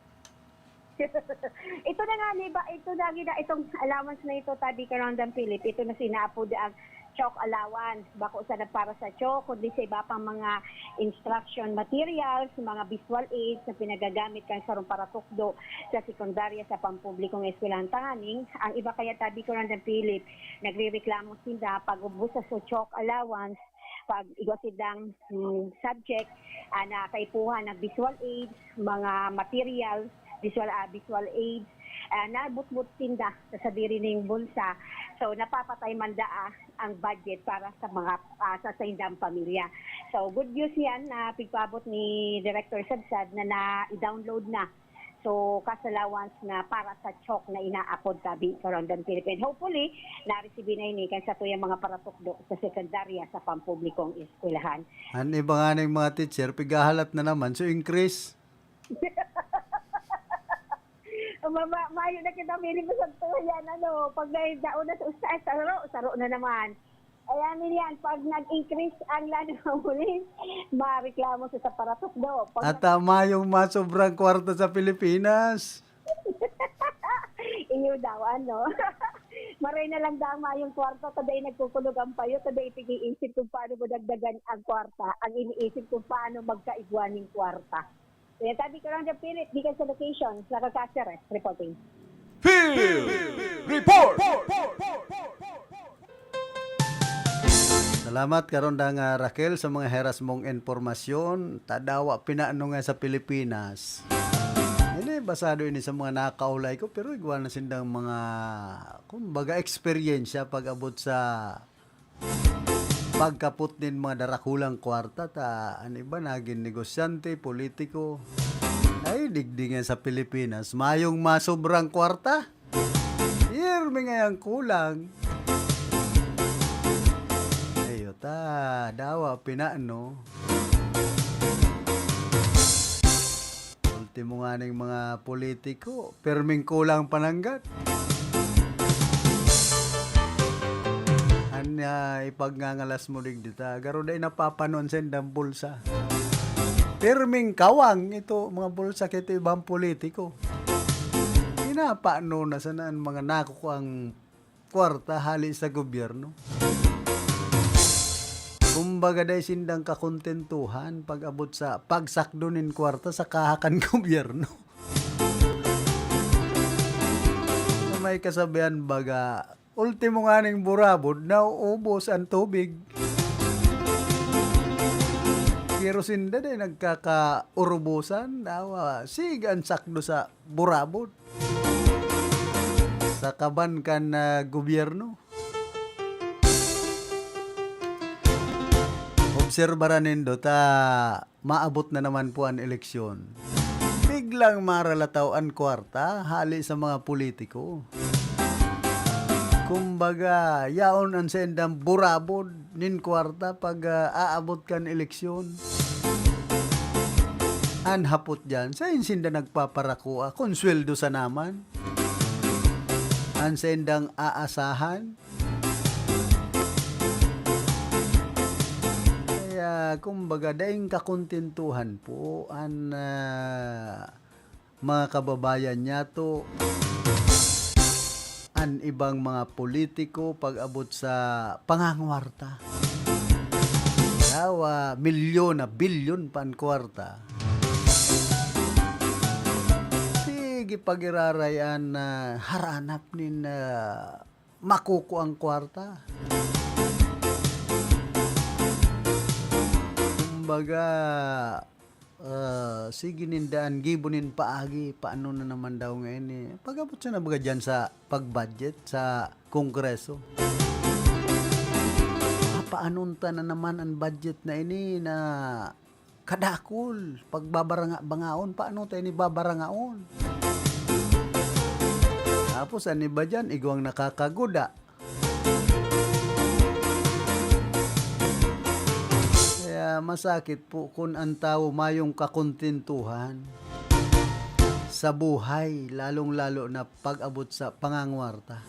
Ito na nga, di ba? Ito na, gina-, itong allowance na ito, Tabi Karondang Philip, ito na sinaapod ang chok allowance. Bako sana para sa chok, kundi sa iba pang mga instruction materials, mga visual aids na pinagagamit kan sarong paratukdo sa sekundarya sa pampublikong eskwelahan. Tanganing, ang iba kaya, Tabi Karondang Philip, nagrereklamo sinda pag ubos sa so chok allowance, pag igwa sindang, mm, subject, ah, na kaipuhan ng visual aids, mga materials, visual, ah, visual aids, ah, nabutbut sinda sa sadiri ning bulsa. So, napapatay man daa ang budget para sa mga, ah, sa saindang pamilya. So, good news yan na pigpaabot ni Director Sadsad na na-download na So, cash allowance na para sa chok na inaapod tabi karon dan Philippine. Hopefully, naresibi na ini kan satuyang mga paratukdo sa sekundarya sa pampublikong eskwelahan. An iba nga ning mga teacher, pigahalat na naman. So, increase. Mama, mayo na kita, Philip, sa tuyan, ano, pag nagdaon na sa usa, saro, saro na naman. Ayan, yan, pag nag-increase ang lalo ng pulis, mareklamo sa, sa paratukdo. Pag At, ah, mayong masobrang kwarta sa Pilipinas. Iyo daw, ano. Maray na lang daw mayong kwarta, taday nagkukulog ang payo, taday pag-iisip kung paano mo dagdagan ang kwarta. Ang iniisip kung paano magkaigwa ning kwarta. Kaya sabi ko lang dyan, Philip, di ka sa location, sa Caceres, reporting. Field Report! Salamat, karon dang, ah, Raquel, sa mga heras mong impormasyon. Tadawa, pinano nga sa Pilipinas. Ini, basado ini sa mga nakaulay ko, pero igwa na sindang mga, kumbaga, eksperyensya pag-abot sa pagkapot nin mga darakulang kwarta, ta an iba nagin negosyante, politiko. Ay, digdi nga sa Pilipinas, mayong masobrang kwarta. Pirmi ngayang kulang. Ayo ta, dawa, pinano. Ultimo nga ning mga politiko, pirming kulang pananggat. An, ah, ipagngangalas mo digdi ta, garo dai napapanon sa indang bulsa. Pirming kawang ito, mga bulsa kito ibang politiko. Pinapano na sana an mga nakukuang kwarta hali sa gobyerno. Kumbaga, dai sindang kakontentuhan pag-abot sa pagsakdo nin kwarta sa kaha kan gobyerno. May kasabihan baga, "Ultimo nga ning burabod, nauubos ang tubig." Pero sinda dai nagkakaurubosan, dawa, sige ang sakdo sa burabod. Sa kaban kan, ah, gobyerno. Obserbaran nindo ta maabot na naman po an eleksyon. Biglang maralataw an kwarta hali sa mga politiko. Kumbaga, yaon an saindang burabod nin kwarta pag, ah, aabot kan eleksyon. An hapot diyan, saen sinda nagpaparakua kun sweldo sana man? An saindang aasahan? Kaya, kumbaga, daing kakontentuhan po an, ah, mga kababayan niyato, an ibang mga politiko pag-abot sa pangangwarta. Yawa, milyon na bilyon pa an kwarta. Sige, pag-iraray an, ah, haranap nin, ah, makukuang kwarta. Kumbaga, ah, sige ninda an gibo nin paagi, paano na naman daw ngayon eh? Pag-abot siya na baga dyan sa pag-budget sa Kongreso. Papaanon ta na naman an budget na ini na kadakol, pagbabaranga-bangaon, paano tayo ni babarangaon? Tapos, an iba dyan, igwang nakakaguda. Kaya masakit po kun an tawo mayong kakontentuhan sa buhay, lalong-lalo na pag-abot sa pangangwarta.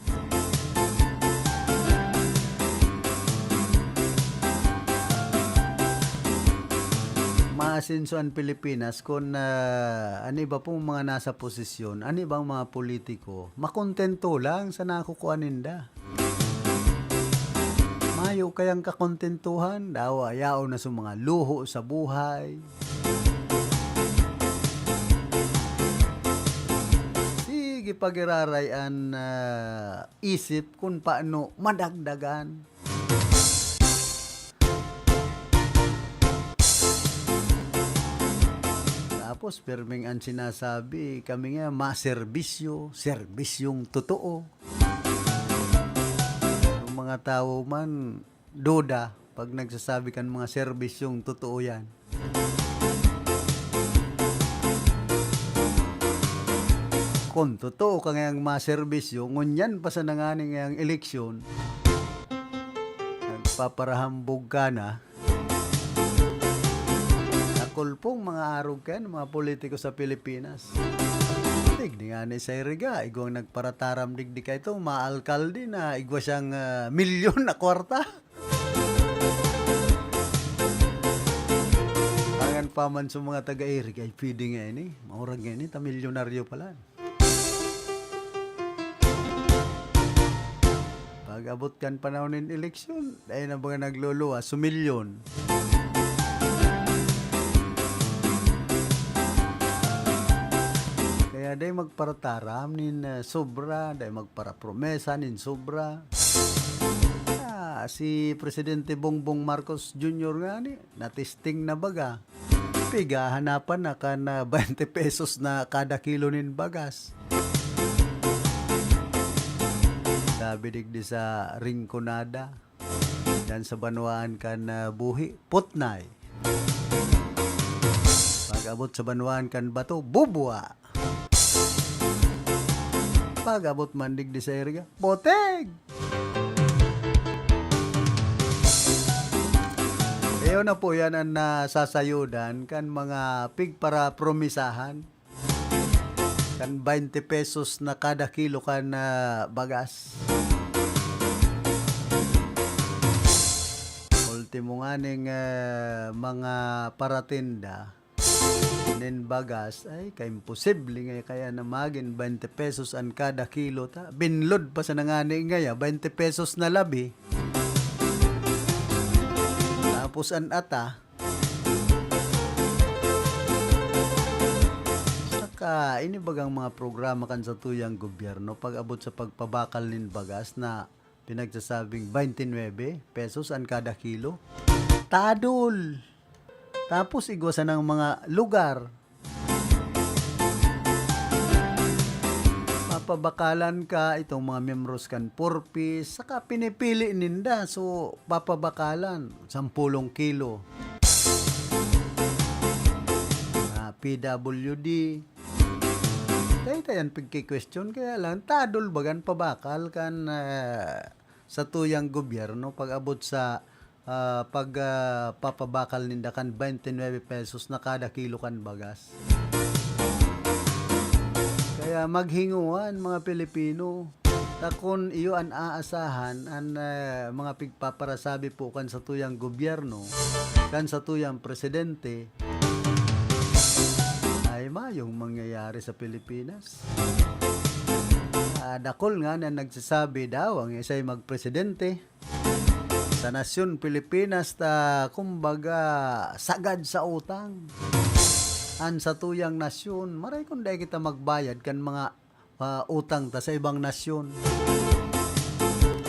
Maasenso an Pilipinas kun, ah, an iba pong mga nasa posisyon, an ibang mga politiko, makontento lang sa nakukuha ninda. Mayo kayang kakontentuhan, dawa yaon na sa mga luho sa buhay. Sige, pag-iraray an, ah, isip kun paano madagdagan. Tapos, pirming an sinasabi, kami nga, maserbisyo, serbisyong totoo. Ang mga tawo man, duda pag nagsasabi kan mga serbisyong totoo yan. Kun totoo ka ngayang maserbisyo, ngunyan pa sana ngani ngayang eleksyon, nagpaparahambog ka na. Dakul pong mga arog kayan, mga politiko sa Pilipinas. Digdi ngani sa iriga, igwang nagparataram digdi kaito, mga alkalde na igwa siyang, ah, milyon na kwarta. Angan pa man sa mga taga-Eric, ay pwede nga ini. Maurag nga ini, ta milyonaryo pala. Pag-abot kan panahon nin eleksyon, dai na baga nagluluwas, sumilyon. Kaya dai magparataram nin, ah, sobra, dai magparapromesa nin sobra. Ah, si Presidente Bongbong Marcos Junior ngani, natisting na baga. Pighahanapan na kan, ah, twenty pesos na kada kilo nin bagas. Sabi digdi sa Rinconada, dan sa banwaan kan, ah, Buhi, putnay. Pag-abot sa banwaan kan Bato, bubwa. Pag-abot man digdi sa Iriga, botig! Iyo na po yan ang nasasayudan kan mga pigparapromisahan. Kan twenty pesos na kada kilo kan, ah, bagas. Ultimo nganing, ah, mga paratinda nin bagas, ay, kaimposible nga kaya na magin twenty pesos an kada kilo ta. Binlod pa sana ngani ngaya, twenty pesos na labi. Tapos an ata, saka ini bagang mga programa kan satuyang gobyerno, pag-abot sa pagpabakal nin bagas na pinagsasabing twenty nuebe pesos an kada kilo. Tadol! Tapos igwa sanang mga lugar. Mapabakalan ka itong mga miyembros kan Four Ps, saka pinipili ninda. So, papabakalan, sampulong kilo. Ah, P W D. Dai ta yan pagki-question, kaya lang, tadol bagan pabakal kan, ah, satuyang gobyerno pag-abot sa, ah, pag, ah, papabakal ninda kan twenty nuebe pesos na kada kilo kan bagas. Kaya maghingoan, mga Pilipino. Ta kun iyo an aasahan, an, ah, mga pigpaparasabi po kan satuyang gobyerno, kan satuyang presidente, ay mayong mangyayari sa Pilipinas. Ah, dakul nga na nagsasabi daw ang isay magpresidente sa nasyon Pilipinas ta, kumbaga, sagad sa utang an satuyang nasyon. Maray kung dai kita magbayad kan mga, ah, utang ta sa ibang nasyon.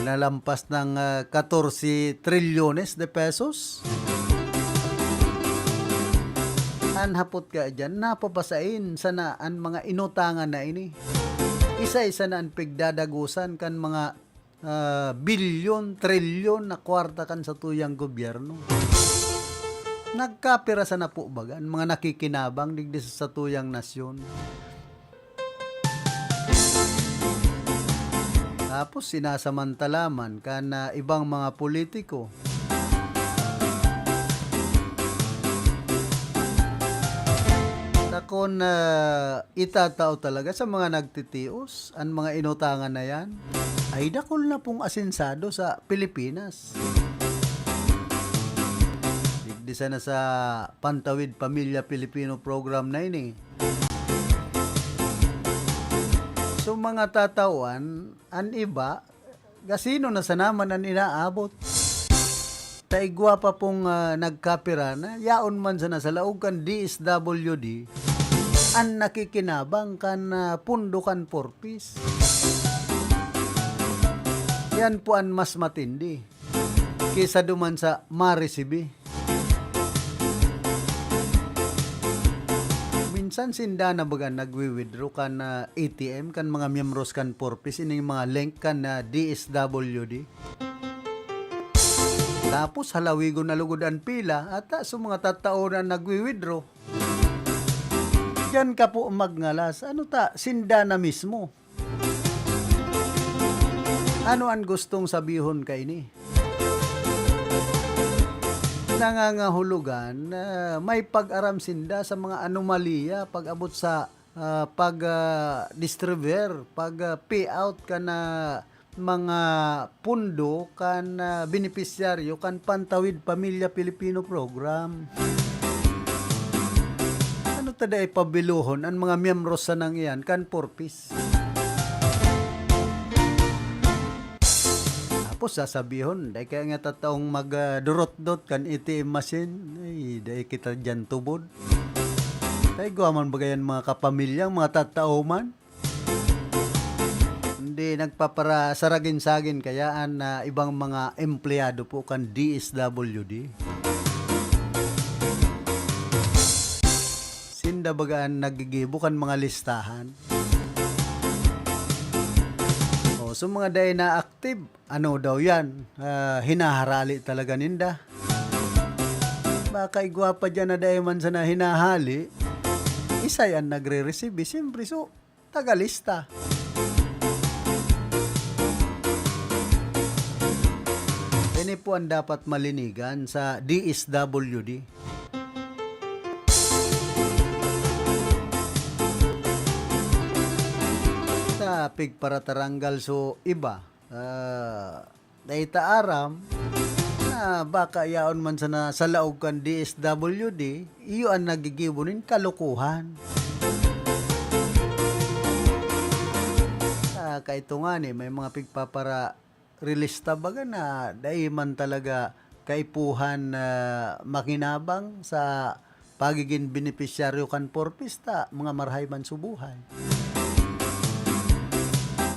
Nalampas ng, ah, catorce trilyones de pesos. An hapot ka diyan, napapasain sana an mga inutangan na ini. Isa-isa na an pigdadagosan kan mga, ah, bilyon, trilyon na kwarta kan satuyang gobyerno. Nagkapira sana po baga an mga nakikinabang digdi sa satuyang nasyon? Tapos sinasamantala man kan, ah, ibang mga politiko. Takon na itatao talaga sa mga nagtitios an mga inutangan na yan, ay dakul na pong asensado sa Pilipinas. Digdi sana sa Pantawid Pamilya Pilipino program na ini. So, mga tatawan, an iba, gasino na sana man an inaabot? Ta igwa pa pong, ah, nagkapira na, yaon man sana sa laog kan D S W D, an nakikinabang kan, ah, pondo kan Four Ps. Yan po an mas matindi kesa duman sa maresibi. Minsan sinda na baga nagwi-withdraw kan, ah, A T M kan mga miyembros kan Four Ps, ining mga link kan, ah, D S W D. Tapos halawigon na lugod an pila, ata sa mga tattao na nagwi-withdraw. Diyan ka po magngalas. Ano ta? Sinda na mismo. Ano an gustong sabihon kaini? Nangangahulugan na may pag-aram sinda sa mga anomalya pag-abot sa, ah, pag, ah, distribuer, pag, ah, payout kan, ah, mga pondo kan, ah, benepisyaryo kan Pantawid Pamilya Pilipino Program. Ano ta dai pabilohon an mga miyembros sanang iyan kan Four Ps? Tapos sasabihon, dai kaya nga tataong mag, ah, durot-dot kan A T M machine. Ay, dai kita diyan tubod. Ta igwa man baga yan mga kapamilya, mga tatao man. Hindi nagpaparasaragin-sagin kaya an, ah, ibang mga empleyado po kan D S W D. Sinda baga an naggigibo kan mga listahan. O, so mga dai na active, ano daw yan? Ah, hinaharali talaga ninda. Baka igwa pa dyan na dai man sana hinahali, isay an nagre-receive, eh. Siyempre, so, tagalista. Ini po ang dapat malinigan sa D S W D. Sa pigparataranggal so iba, ah, dai ta aram na baka yaon man sana sa laog kan D S W D, iyo an naggigibo nin kalokohan. Ah, kaito ngani, may mga pigpapara-relista baga na dai man talaga kaipuhan na makinabang sa pagigin benepisyaryo kan Four Ps ta mga marahay man sa buhay.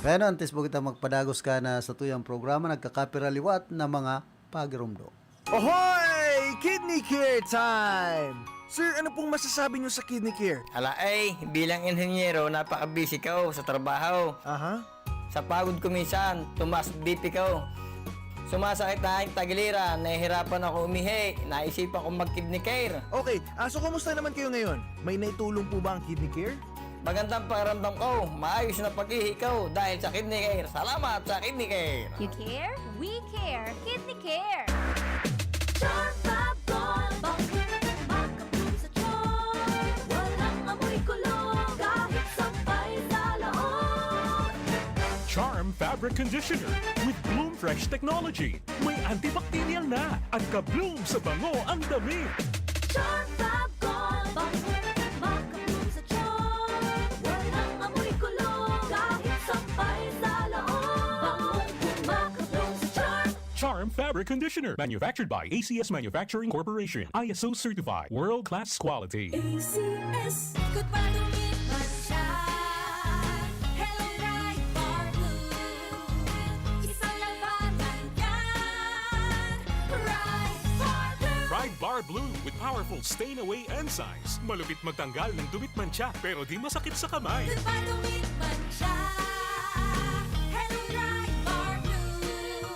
Kaya no, antes po kita magpadagos ka na sa tuyang programa, nagkakapira liwat na mga pagirumdo. Ohoy! Kidney Care time! Sir, ano pong masasabi niyo sa Kidney Care? Ala ay, bilang inhenyero, napaka-busy ko sa trabaho. Aha. Sa pagod ko minsan, tumaas B P ko. Sumasakit na ang tagiliran, nahihirapan ako umihi, naisipan kong mag-Kidney Care. Okay, ah, so kumusta naman kayo ngayon? May naitulong po ba ang Kidney Care? Magandang pakiramdam ko, maayos na pag-ihi ko dahil sa Kidney Care. Salamat sa Kidney Care! You care? We care! Kidney Care! Charm Fab Gold, bangkong makabloom sa tiyan. Walang amoy kulo, kahit sampay sa loob. Charm Fabric Conditioner with Bloom Fresh Technology. May antibacterial na at ka-bloom sa bango ang damit. Charm Fab Gold, bangkong makabloom sa tiyan. Walang amoy kulo, kahit sampay sa loob. Bangong makabloom sa Charm. Charm Fabric Conditioner, manufactured by A C S Manufacturing Corporation, I S O certified, world-class quality. A C S. Ikot pa, dumit man siya. Hello, Pride Bar Blue. Isang labanan yan. Pride Bar Blue. Pride Bar Blue with powerful stain away enzymes. Malupit magtanggal ng dumit mantsa, pero di masakit sa kamay. Ikot pa, dumit man siya. Hello, Pride Bar Blue.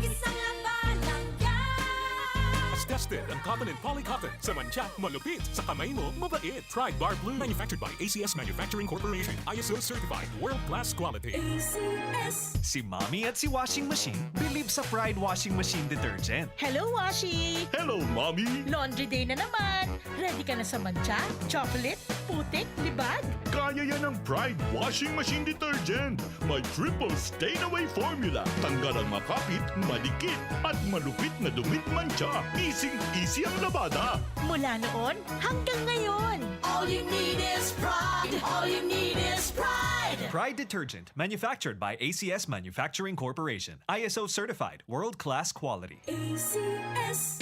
Isang labanan yan. Mas tested ang cotton and polycotton. Sa mantsa, malupit. Sa kamay mo, mabait. Pride Bar Blue. Manufactured by A C S Manufacturing Corporation. I S O certified. World class quality. A C S. Si Mommy at si Washing Machine believe sa Pride Washing Machine Detergent. Hello, Washi! Hello, Mommy! Laundry day na naman! Ready ka na sa mantsa, chocolate, putik, libag? Kaya yan ng Pride Washing Machine Detergent! May triple stain away formula. Tanggal ang makapit, madikit, at malupit na dumit mantsa. Easy-easy ang labada. Mula noon hanggang ngayon. All you need is Pride. All you need is Pride. Pride Detergent, manufactured by A C S Manufacturing Corporation. I S O certified, world-class quality. A C S.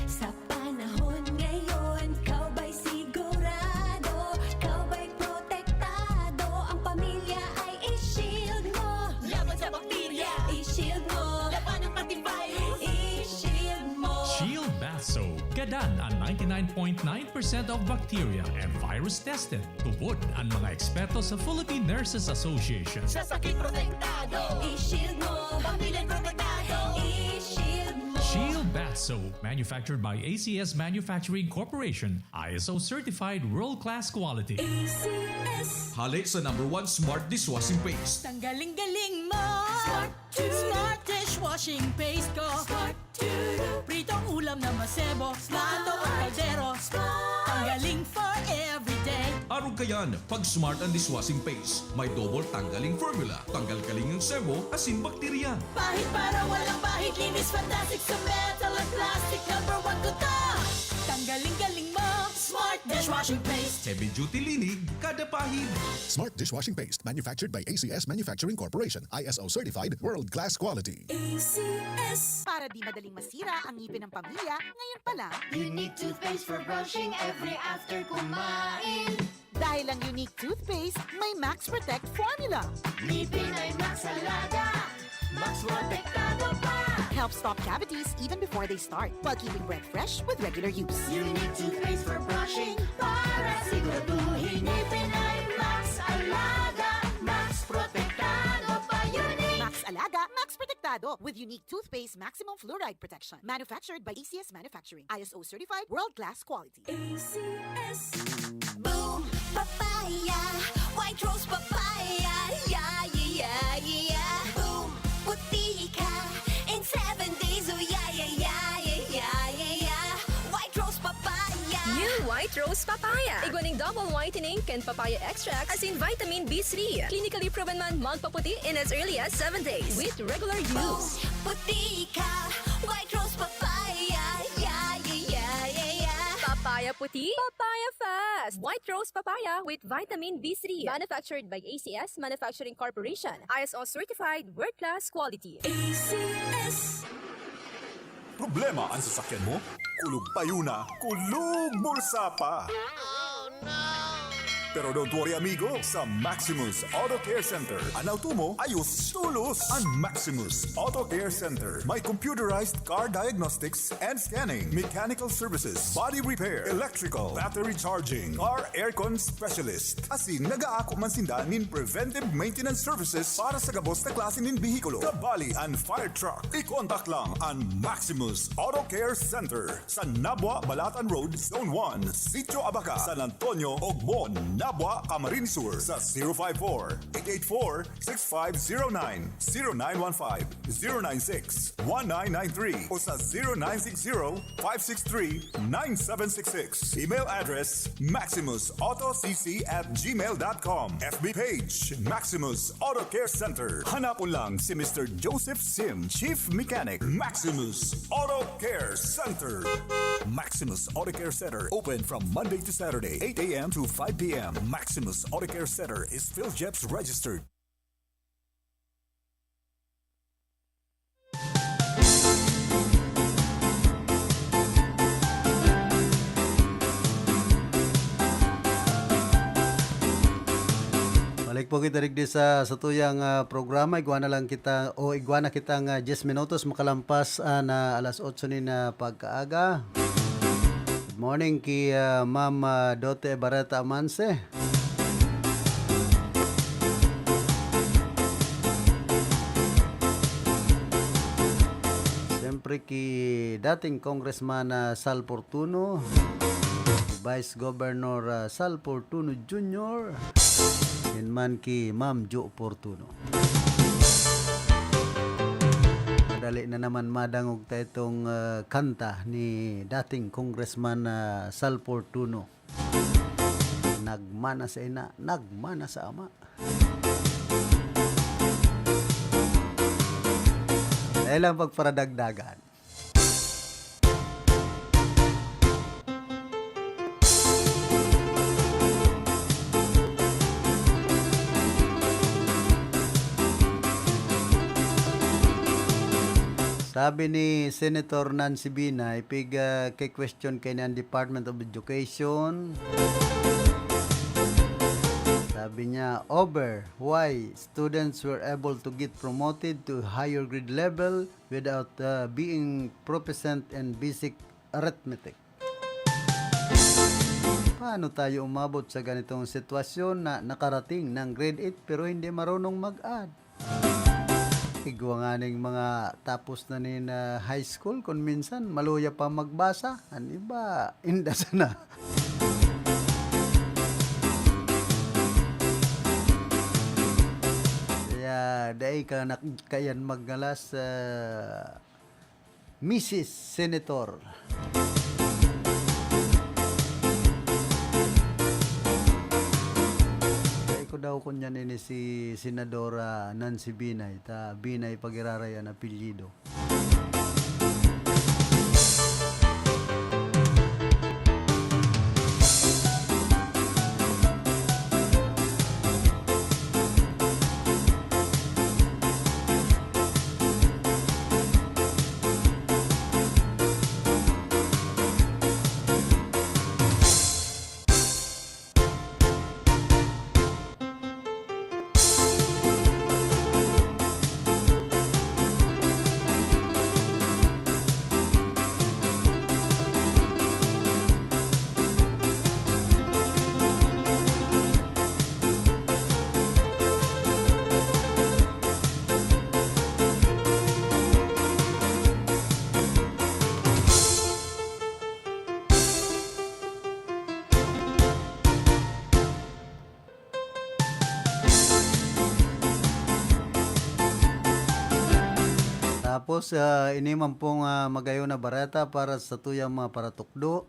Sa panahon ngayon, ikaw ba'y sigurado? Ikaw ba'y protektado? Ang pamilya ay i-shield mo. Laban sa bakterya, i-shield mo. Labanan pati virus, i-shield mo. Shield Bath Soap. Gadan an ninety-nine point nine percent of bacteria and virus tested. Tubod an mga eksperto sa Philippine Nurses Association. Sa sakit protektado. I-shield mo. Pamilya protektado. I-shield mo. Shield Bath So, manufactured by A C S Manufacturing Corporation, I S O certified world-class quality. A C S. Hale sa number one smart dishwashing paste. Tanggaling-galing mo. Smart to. Smart dishwashing paste ko. Smart to. Pritong ulam na masebo. Smart. Plato o kaldero. Smart. Tanggaling for everyday. Arog kayan, pag Smart ang dishwashing paste. May double tanggaling formula. Tanggal kaling ang sebo, asin bakterya. Pahid para walang pahid, linis fantastic sa metal at plastic. Number one ko to. Tanggaling-galing mo. Smart dishwashing paste. Heavy duty linig, kada pahid. Smart dishwashing paste, manufactured by A C S Manufacturing Corporation, I S O certified, world class quality. A C S. Para di madaling masira ang ngipin ng pamilya, ngayon pa lang. Unique toothpaste for brushing every after kumain. Dahil ang Unique Toothpaste may Max Protect Formula. Ngipin ay Max Alaga, Max Protektado pa. Help stop cavities even before they start, while keeping breath fresh with regular use. Unique toothpaste for brushing para siguraduhin ngipin ay Max Alaga, Max Protektado pa. Unique. Max Alaga, Max Protektado with Unique Toothpaste Maximum Fluoride Protection. Manufactured by A C S Manufacturing. I S O certified, world-class quality. A C S. Boom! Papaya! White Rose Papaya! Yeah, yeah, yeah, yeah! Boom! Puti ka in seven days! Oh, yeah, yeah, yeah, yeah, yeah, yeah, yeah! White Rose Papaya! New White Rose Papaya. Igwa ning double whitening kan papaya extract asin vitamin B three. Clinically proven man magpaputi in as early as seven days with regular use. Puti ka, White Rose Papaya. Yeah, yeah, yeah, yeah, yeah. Papaya puti, papaya fast. White Rose Papaya with vitamin B three. Manufactured by A C S Manufacturing Corporation. I S O certified, world-class quality. A C S. Problema an sasakyan mo? Kulog payo na, kulog bulsa pa! Pero don't worry, amigo, sa Maximus Auto Care Center, an auto mo ayos tolos. An Maximus Auto Care Center may computerized car diagnostics and scanning, mechanical services, body repair, electrical, battery charging, car aircon specialist. Asin nagaako man sinda nin preventive maintenance services para sa gabos na klase nin behikulo, kabali an fire truck. I-contact lang an Maximus Auto Care Center sa Nabua, Balatan Road, Zone one, Sitio Abaca, San Antonio, Ogmon, Nabua, Camarines Sur, sa zero five four, eight eight four, six five zero nine, zero nine one five, zero nine six, one nine nine three, o sa zero nine six zero, five six three, nine seven six six. Email address, maximus auto c c at gmail dot com. F B page, Maximus Auto Care Center. Hanapon lang si Mister Joseph Sim, Chief Mechanic, Maximus Auto Care Center. Maximus Auto Care Center, open from Monday to Saturday, eight a m to five p m. Maximus Auto Care Center is PhilGEPS registered. Balik po kita digdi sa satuyang, ah, programa. Igwa na lang kita, o igwa na kitang, ah, diyes minutos makalampas, ah, na alas otso nin, ah, pagkaaga. Good morning ki, ah, Ma'am, ah, Dote Barreta Amanse. Siyempre ki dating Congressman, ah, Sal Fortuno, Vice Governor, ah, Sal Fortuno Junior, asin man ki Ma'am Jo Fortuno. Madali na naman madangog ta itong, ah, kanta ni dating Congressman, ah, Sal Fortuno. Nagmana sa ina, nagmana sa ama. Dahil lang pagparadagdagan. Sabi ni Senator Nancy Binay, pig, ah, ke-question kaini an Department of Education. Sabi niya, over, why students were able to get promoted to higher grade level without, ah, being proficient in basic arithmetic. Paano tayo umabot sa ganitong sitwasyon na nakarating ng grade eight pero hindi marunong mag-add? Igwa nganing mga tapos na nin, ah, high school, kun minsan maluya pa magbasa, an iba, inda sana. Kaya dai ka nak-, kayan magngalas, ah, Misis Senator. Dai ko daw kunyan ini si Senadora Nancy Binay, ta Binay pa giraray an apelyido. Tapos, ah, ini man pong, ah, magayon na bareta para sa tuyang mga paratukdo.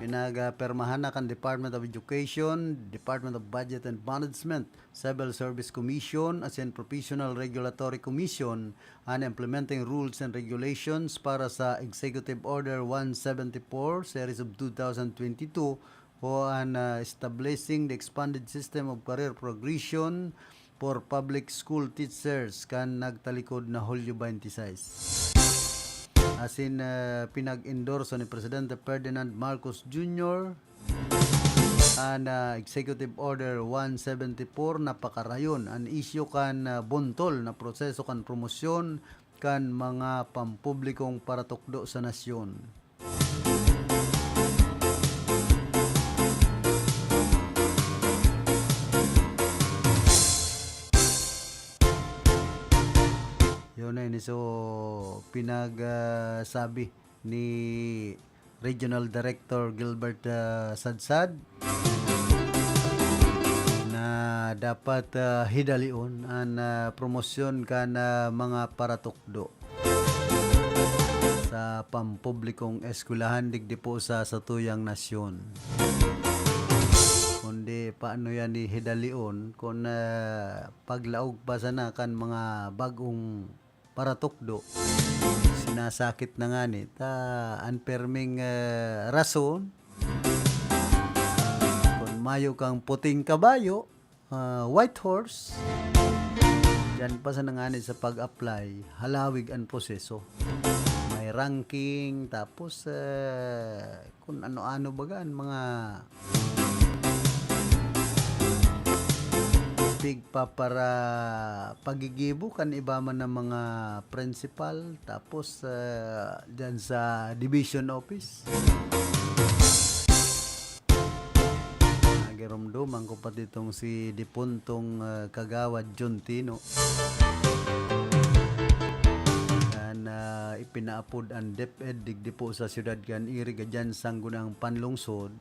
Pinagpirmahan na kan Department of Education, Department of Budget and Management, Civil Service Commission, asin Professional Regulatory Commission, an implementing rules and regulations para sa Executive Order one seventy-four, Series of two thousand twenty-two, o an, ah, establishing the expanded system of career progression for public school teachers kan nagtalikod na Hulyo twenty-six. Asin, ah, pinag-endorso ni Presidente Ferdinand Marcos Junior an, ah, Executive Order one seventy-four na pakarayon an isyu kan, ah, buntol na proseso kan promosyon kan mga pampublikong paratukdo sa nasyon. Yun na yun. So, pinag, ah, sabi ni Regional Director Gilbert, ah, Sadsad na dapat, ah, hidalion an, ah, promosyon kan, ah, mga paratukdo sa pampublikong eskwelahan digdi po sa satuyang nasyon. Kundi paano yan hidalion kun, ah, paglaog pa sana kan mga bagong paratukdo. Sinasakit na ngani ta an perming, eh, rason. Kun mayo kang puting kabayo, ah, white horse, diyan pa sana ngani sa pag-apply, halawig an proseso. May ranking, tapos, eh, kun ano-ano baga an mga pigpapara-, pagigibo kan iba man na mga principal, tapos, ah, diyan sa division office. Nagirumduman ko pati itong si dipuntong, ah, Kagawad John Tino. Yan, ah, ipinaapod an DepEd digdi po sa siyudad kan Iriga, dyan sa Sangguniang Panlungsod.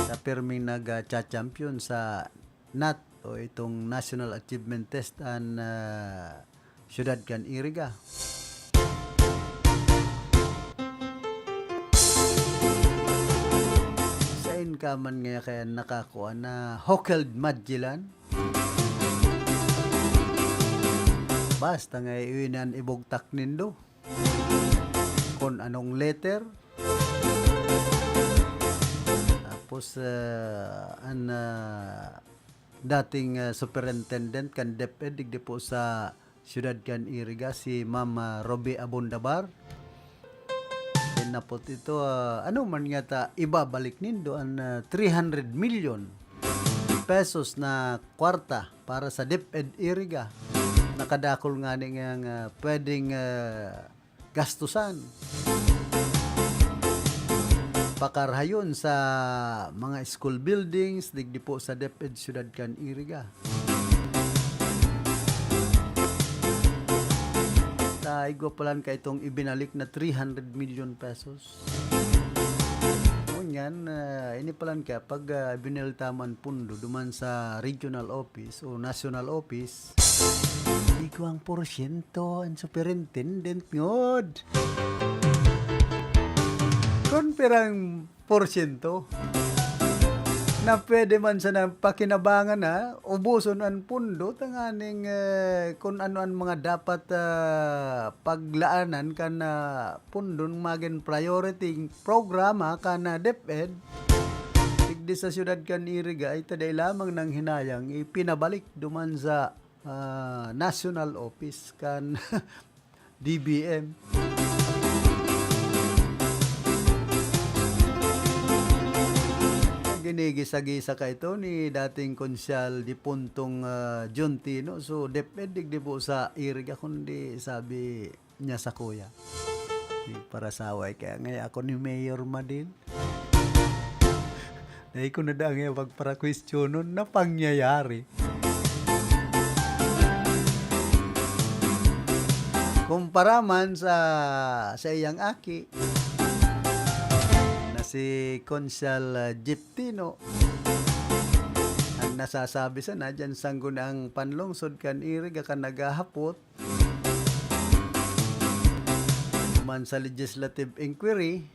Sa pirming nag, ah, cha-champion sa NAT o itong National Achievement Test an, ah, siyudad kan Iriga. Sain ka man ngaya kaya nakakua na Hocheld Magellan? Basta nga iyon an ibugtak nindo. Kun anong letter. Tapos, ah, an, ah, dating, ah, superintendent kan DepEd digdi po sa siyudad kan Iriga, si Ma'am, ah, Roby Abundabar. Then napot ito, ah, ano man nga ta, ibabalik nindo an, ah, three hundred million pesos na kwarta para sa DepEd Iriga. Nakadakul ngani ngang, ah, pwedeng, ah, gastusan. Pakarayon sa mga school buildings, digdi po sa DepEd Siyudad kan Iriga. Igwa palan ka itong ibinalik na three hundred million pesos. Ngunyan, ah, ini palan ka, pag, ah, binelta man pundo duman sa regional office o national office, igwang porsyento ang superintendent ngod. Kun pirang porsyento na pwede man sana pakinabangan na ubuson an pundo tanganing, eh, kun ano an mga dapat, ah, paglaanan kan, ah, pundon magin priority programa kan, ah, DepEd. Digdi sa siyudad kan Iriga, ay ta dai lamang nang hinayang ipinabalik duman sa, ah, national office kan D B M. Ginigisa-gisa ka ito ni dating Konsyal Dipuntong, ah, John Tino. So, DepEd digdi po sa Iriga, kundi sabi niya sa kuya, "Di parasaway kaya ngayon ako ni Mayor Madil." Dai ko na daan ngayon pagparakwestiyonon na pangyayari. Kumpara man sa, sa iyang aki na si Konsehal, ah, Jeep Tino, ang nasasabi sana diyan, sangguniang panlungsod kan Iriga kan naghahapot, man sa legislative inquiry,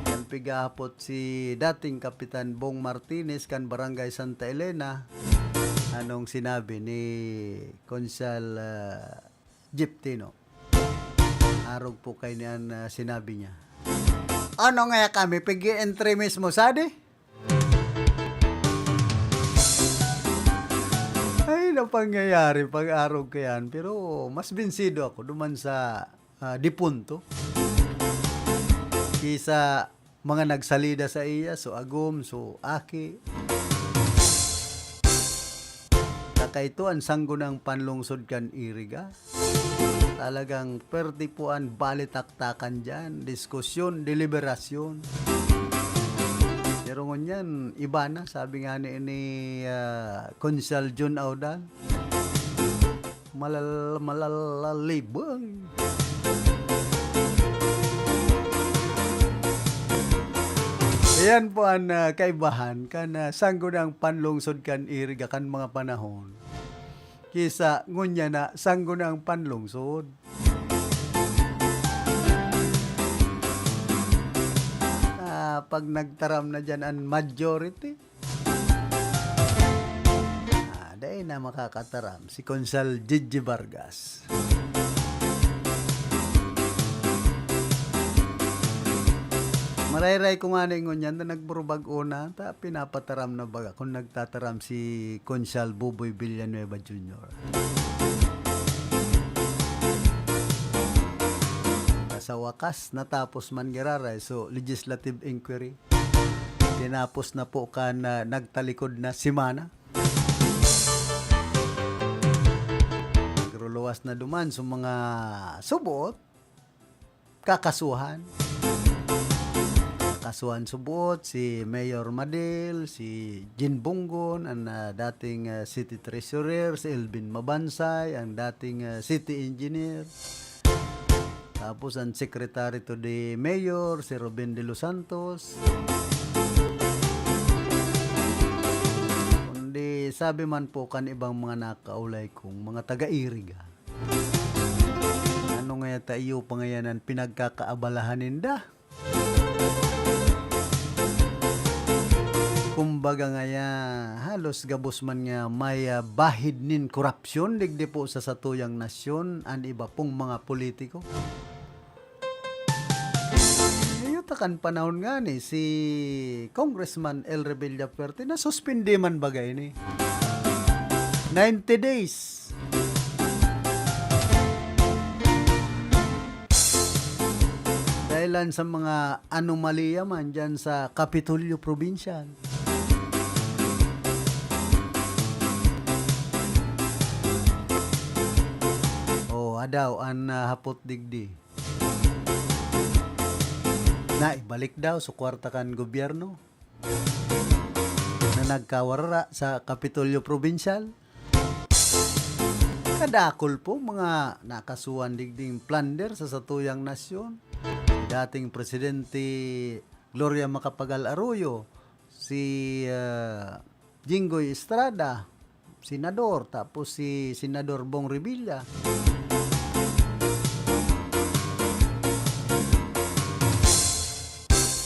kan pighahapot si dating Kapitan Bong Martinez kan Barangay Santa Elena, anong sinabi ni Konsehal, ah, Jeep Tino? Arog po kaini an, ah, sinabi niya. Ano nga kami, pig-i-entry mismo, sadi? Ay, na pangyayari pag-arog kaiyan. Pero mas binsido ako duman sa, ah, dipunto. Ki sa mga nagsalida saiya, so agom, so aki. Saka ito an sangguniang panlungsod kan Iriga. Talagang pwerte po an balitaktakan diyan, diskusyon, deliberasyon. Pero ngunyan, iba na, sabi nga ni, ni, ah, Konsehal Jun Audal, malal-, malalalibang. Iyan po an, ah, kaibahan kan, ah, sangguniang panlungsod kan Iriga kan mga panahon ki sa ngunyan na sangguniang panlungsod. Ah, pag nagtaram na diyan an majority, ah, dai na makakataram si Konsehal Gigi Vargas. Marayray ko ngani ngunyan na nagburubag-o na, ta pinapataram na baga kun nagtataram si Konsehal Buboy Villanueva Junior. Sa wakas, natapos man giraray, so, legislative inquiry. Tinapos na po kan, ah, nagtalikod na semana. Nagruluwas na duman sa mga suboot, kakasuhan. Kakasuhan suboot si Mayor Madil, si Jean Bunggon, an, ah, dating, ah, city treasurer, si Elvin Mabansay, ang dating, ah, city engineer. Tapos ang secretary to the mayor, si Ruben De Los Santos. Kundi sabi man po kan ibang mga nakaulay kong mga taga-Iriga, ano ngaya ta iyo pa ngayan an pinagkakaabalahan ninda? Kumbaga ngaya, halos gabos man nga may, ah, bahid nin korapsyon digdi po sa satuyang nasyon an iba pong mga politiko. Iyo ta kan panahon ngani, si Congressman El Revilla Fuerte, nasuspindi man baga ini. Ninety days. Dahilan sa mga anomalya man dyan sa Kapitolyo Provincial. Oh, adaw an, ah, hapot digdi. Na ibalik daw sa kwarta kan gobyerno na nagkawarara sa Kapitolyo Provincial. Kadakul po mga nakasuhan digding plunder sa satuyang nasyon. Dating Presidente Gloria Macapagal Arroyo, si, ah, Jinggoy Estrada, senador, tapos si Senador Bong Revilla.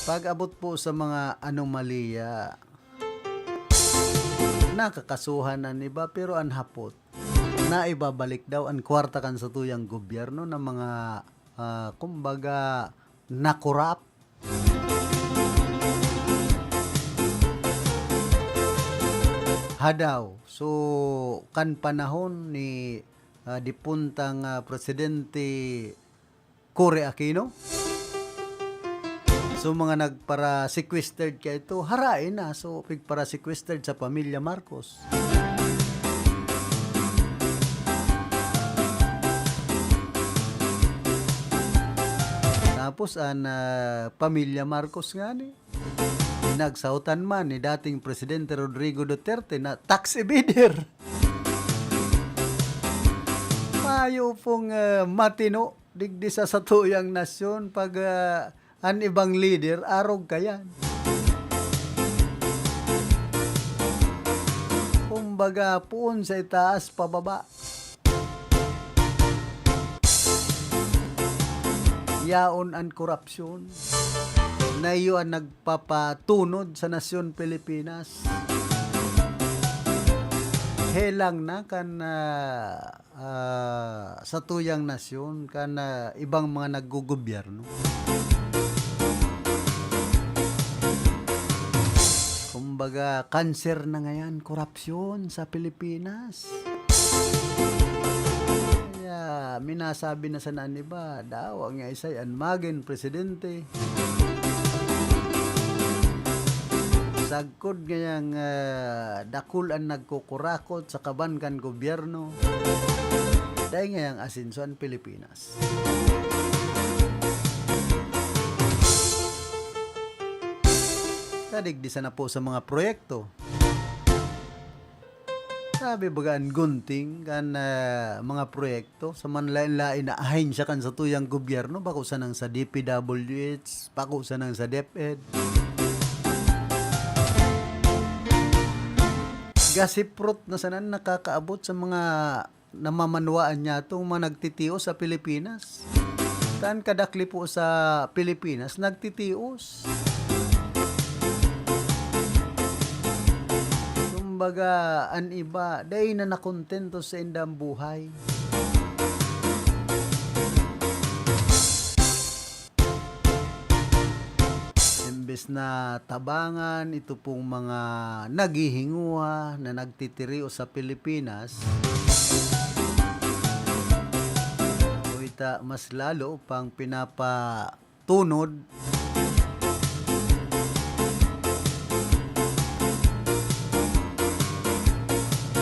Pag-abot po sa mga anomalya, nakakasuhan an iba, pero an hapot, naibabalik daw an kwarta kan satuyang gobyerno na mga, ah, kumbaga, nakorap. Hadaw. So, kan panahon ni, ah, dipuntang, ah, Presidente Cory Aquino, so, mga nagpara-sequestered kaito, harain na. So, pigpara-sequestered sa pamilya Marcos. Tapos, an, ah, pamilya Marcos ngani, nagsautan man ni dating Presidente Rodrigo Duterte na tax evader. Mayo pong, ah, matino digdi sa satuyang nasyon pag, ah, an ibang lider, arog kayan. Kumbaga, poon sa itaas pababa. Yaon an korapsyon na iyo an nagpapatunod sa nasyon Pilipinas. Helang na kan, ah, ah, satuyang nasyon kan, ah, ibang mga naggogobyerno. Kumbaga, kanser na ngayan, korapsyon sa Pilipinas. Kaya, minasabi na sana an iba, dawa nga isay an magin presidente. Sagkod ngayang, ah, dakul an nagkukurakot sa kaban kan gobyerno, dai ngayang asenso an Pilipinas. Kadigdi sana po sa mga proyekto. Sabi baga an gunting kan, ah, mga proyekto sa manlaen-laen na ahensya kan satuyang gobyerno, bako sanang sa D P W H, bako sanang sa DepEd. Gasiprot na sana nakakaabot sa mga namamanwaan niya, itong mga nagtitios sa Pilipinas. Tan kadakli po sa Pilipinas, nagtitios. Kumbaga, an iba, dai na nakontento sa indang buhay. Imbes na tabangan ito pong mga naghihinguha na nagtitirios sa Pilipinas, o ita, mas lalo pang pinapatunod.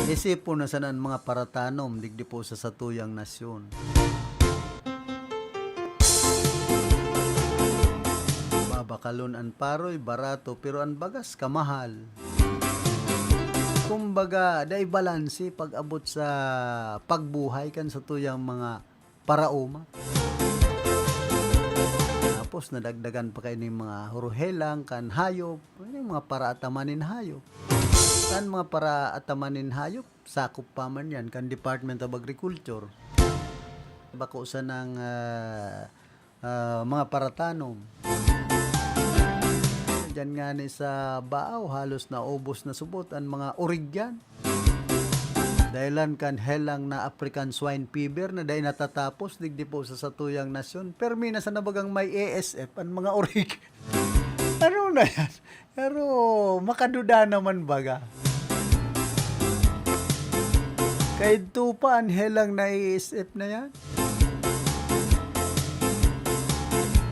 Isipon na sana an mga paratanom digdi po sa satuyang nasyon. Babakalon an paroy, barato, pero an bagas, kamahal. Kumbaga, dai balanse pag-abot sa pagbuhay kan satuyang mga paraoma. Tapos, nadagdagan pa kaini mga huruhelang kan hayop, yung mga paraataman nin hayop. Kan mga paraataman nin hayop, sakop pa man yan kan Department of Agriculture. Bako sanang, ah, ah, mga paratanom. Diyan nga ni sa Baaw, halos naubos na subot an mga origyan. Dahilan kan helang na African Swine Fever na dai natatapos digdi po sa satuyang nasyon. Permi na sana bagang may A S F an mga orig. Ano na yan? Pero makaduda naman baga. Kaidto pa an helang na A S F na yan.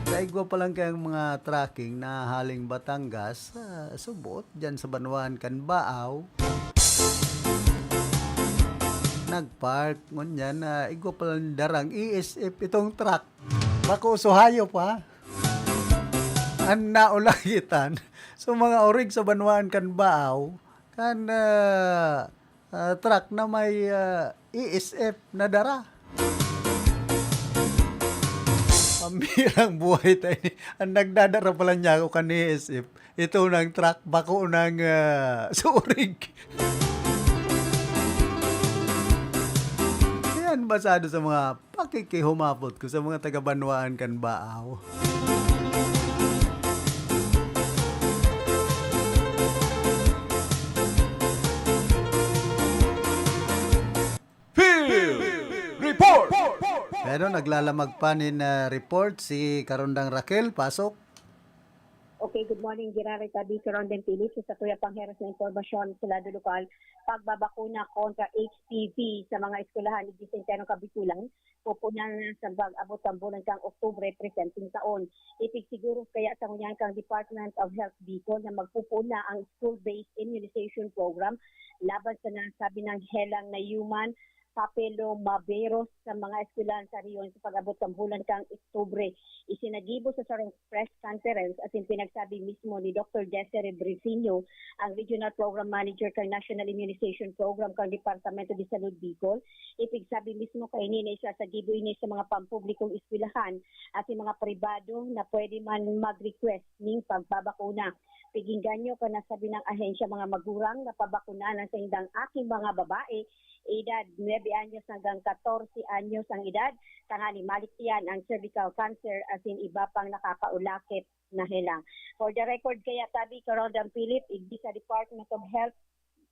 Sa igwa pa lang kayang mga trucking na haling Batangas, ah, subot, dyan sa banwaan kan Baaw. Nagpark, ngunyan na igwa pa lang darang A S F itong truck. Bako sa hayop, ha? An naulagitan. So, mga orig sa banwaan kan Baaw, kan, ah, ah, truck na may, ah, E S F na dara. Pambirang buhay tayo ni, ang nagdadara pala niya ako kan E S F. Ito ng truck, bako ng, ah, surig. Yan, basado sa mga pakikihumapot ko sa mga taga-banwaan kan Baaw. Field Report! Pero naglalamag pa nin, ah, report si Karondang Raquel. Pasok. Okay, good morning, Gerard Tabi, Karondang Philip. Sa kuya pangheras na impormasyon sa lado lokal, pagbabakuna kontra H P V sa mga eskwelahan ni Bicentenong Kabikulan, pupunan na sa pag-abot kan bulan kang Oktubre presenteng taon. Ipigsiguro kaya sa ngunyan kang Department of Health Bicol na magpupuon na ang school-based immunization program laban sa nasabi ng helang na human papillomavirus sa mga eskwelahan sa rehiyon sa pag-abot kan bulan kang Oktubre. Isinagibo sa sarong press conference asin pinagsabi mismo ni Doktor Desiree Briceño, ang Regional Program Manager kan National Immunization Program kan Departamento de Salud Bicol. Ipigsabi mismo kaini na isasagibo ini sa mga pampublikong eskwelahan asin mga pribado na pwede man mag-request ning pagbabakuna. Piginggan nyo kan nasabi ng ahensya, mga magurang na pabakunan ang saindang aking mga babae, edad nuebe anyos hanggang katorse anyos ang edad, tanganing maligtian ang cervical cancer asin iba pang nakakaulakit na helang. For the record kaya, Tabi, Karondang Philip, igdi sa Department of Health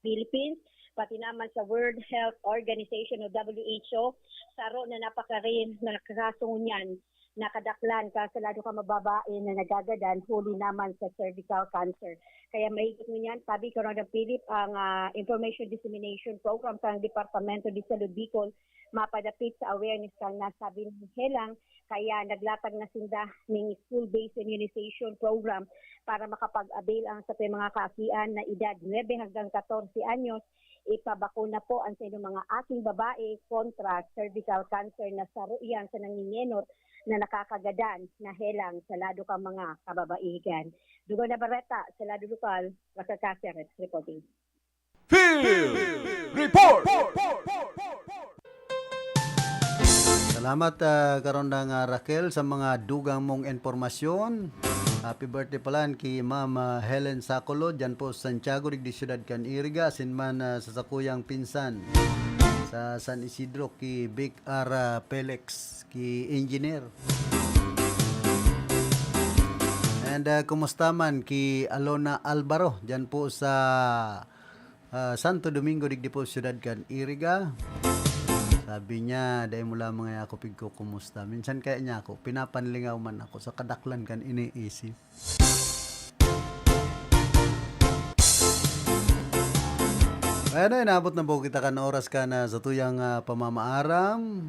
Philippines, pati naman sa World Health Organization o W H O, saro na napakarin na kaso ngunyan na kadaklan ka sa lado ka mababae na nagagadan, huli naman sa cervical cancer. Kaya mahigit ngunyan, Tabi, Karondang Philip, ang, ah, Information Dissemination Program sa Departamento de Salud Bicol mapadapit sa awareness kan nasabi ng helang, kaya naglatag na sinda ning school-based immunization program para makapag-avail ang sa mga kaakian na edad nuebe hanggang katorse anyos. Ipabakuna po ang sa inyong mga aking babae kontra cervical cancer na saro iyan sa nangingenot na nakakagadan na helang sa lado kang mga kababaihan. Dugang na bareta sa lado lokal, Raquel Caceres reporting. Field Report! Salamat, ah, Karondang, ah, Raquel, sa mga dugang mong impormasyon. Happy birthday pala ki Ma'am, ah, Helen Sacolod, dyan po sa Santiago, digdi siyudad kan Iriga, asin man, ah, sa sakuyang pinsan sa San Isidro, ki Vic R, ah, Felix, ki Engineer. And, ah, kumusta man ki Alona Alvaro, dyan po sa, ah, Santo Domingo, digdi po siyudad kan Iriga. Sabi niya, "Dai mo lamang ako pigkukumusta." Minsan kaya niya ako, pinapanlingaw man ako sa kadaklan kan iniisip. Ayan na, inaabot na po kita kan oras kan satuyang, ah, pamamaaram.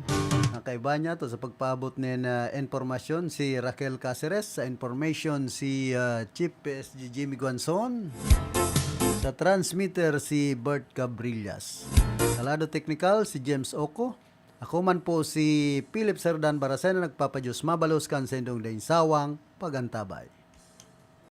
Ang kaiba niya to sa pagpaabot nin, ah, impormasyon si Raquel Caceres, sa information si, ah, Chief P S G Jimmy Guanzon, sa transmitter si Bert Cabrillas, sa lado teknikal si James Oco. Ako man po si Philip Serdan Baracena, nagpapadiyos mabalos kan saindong daing sawang pagantabay.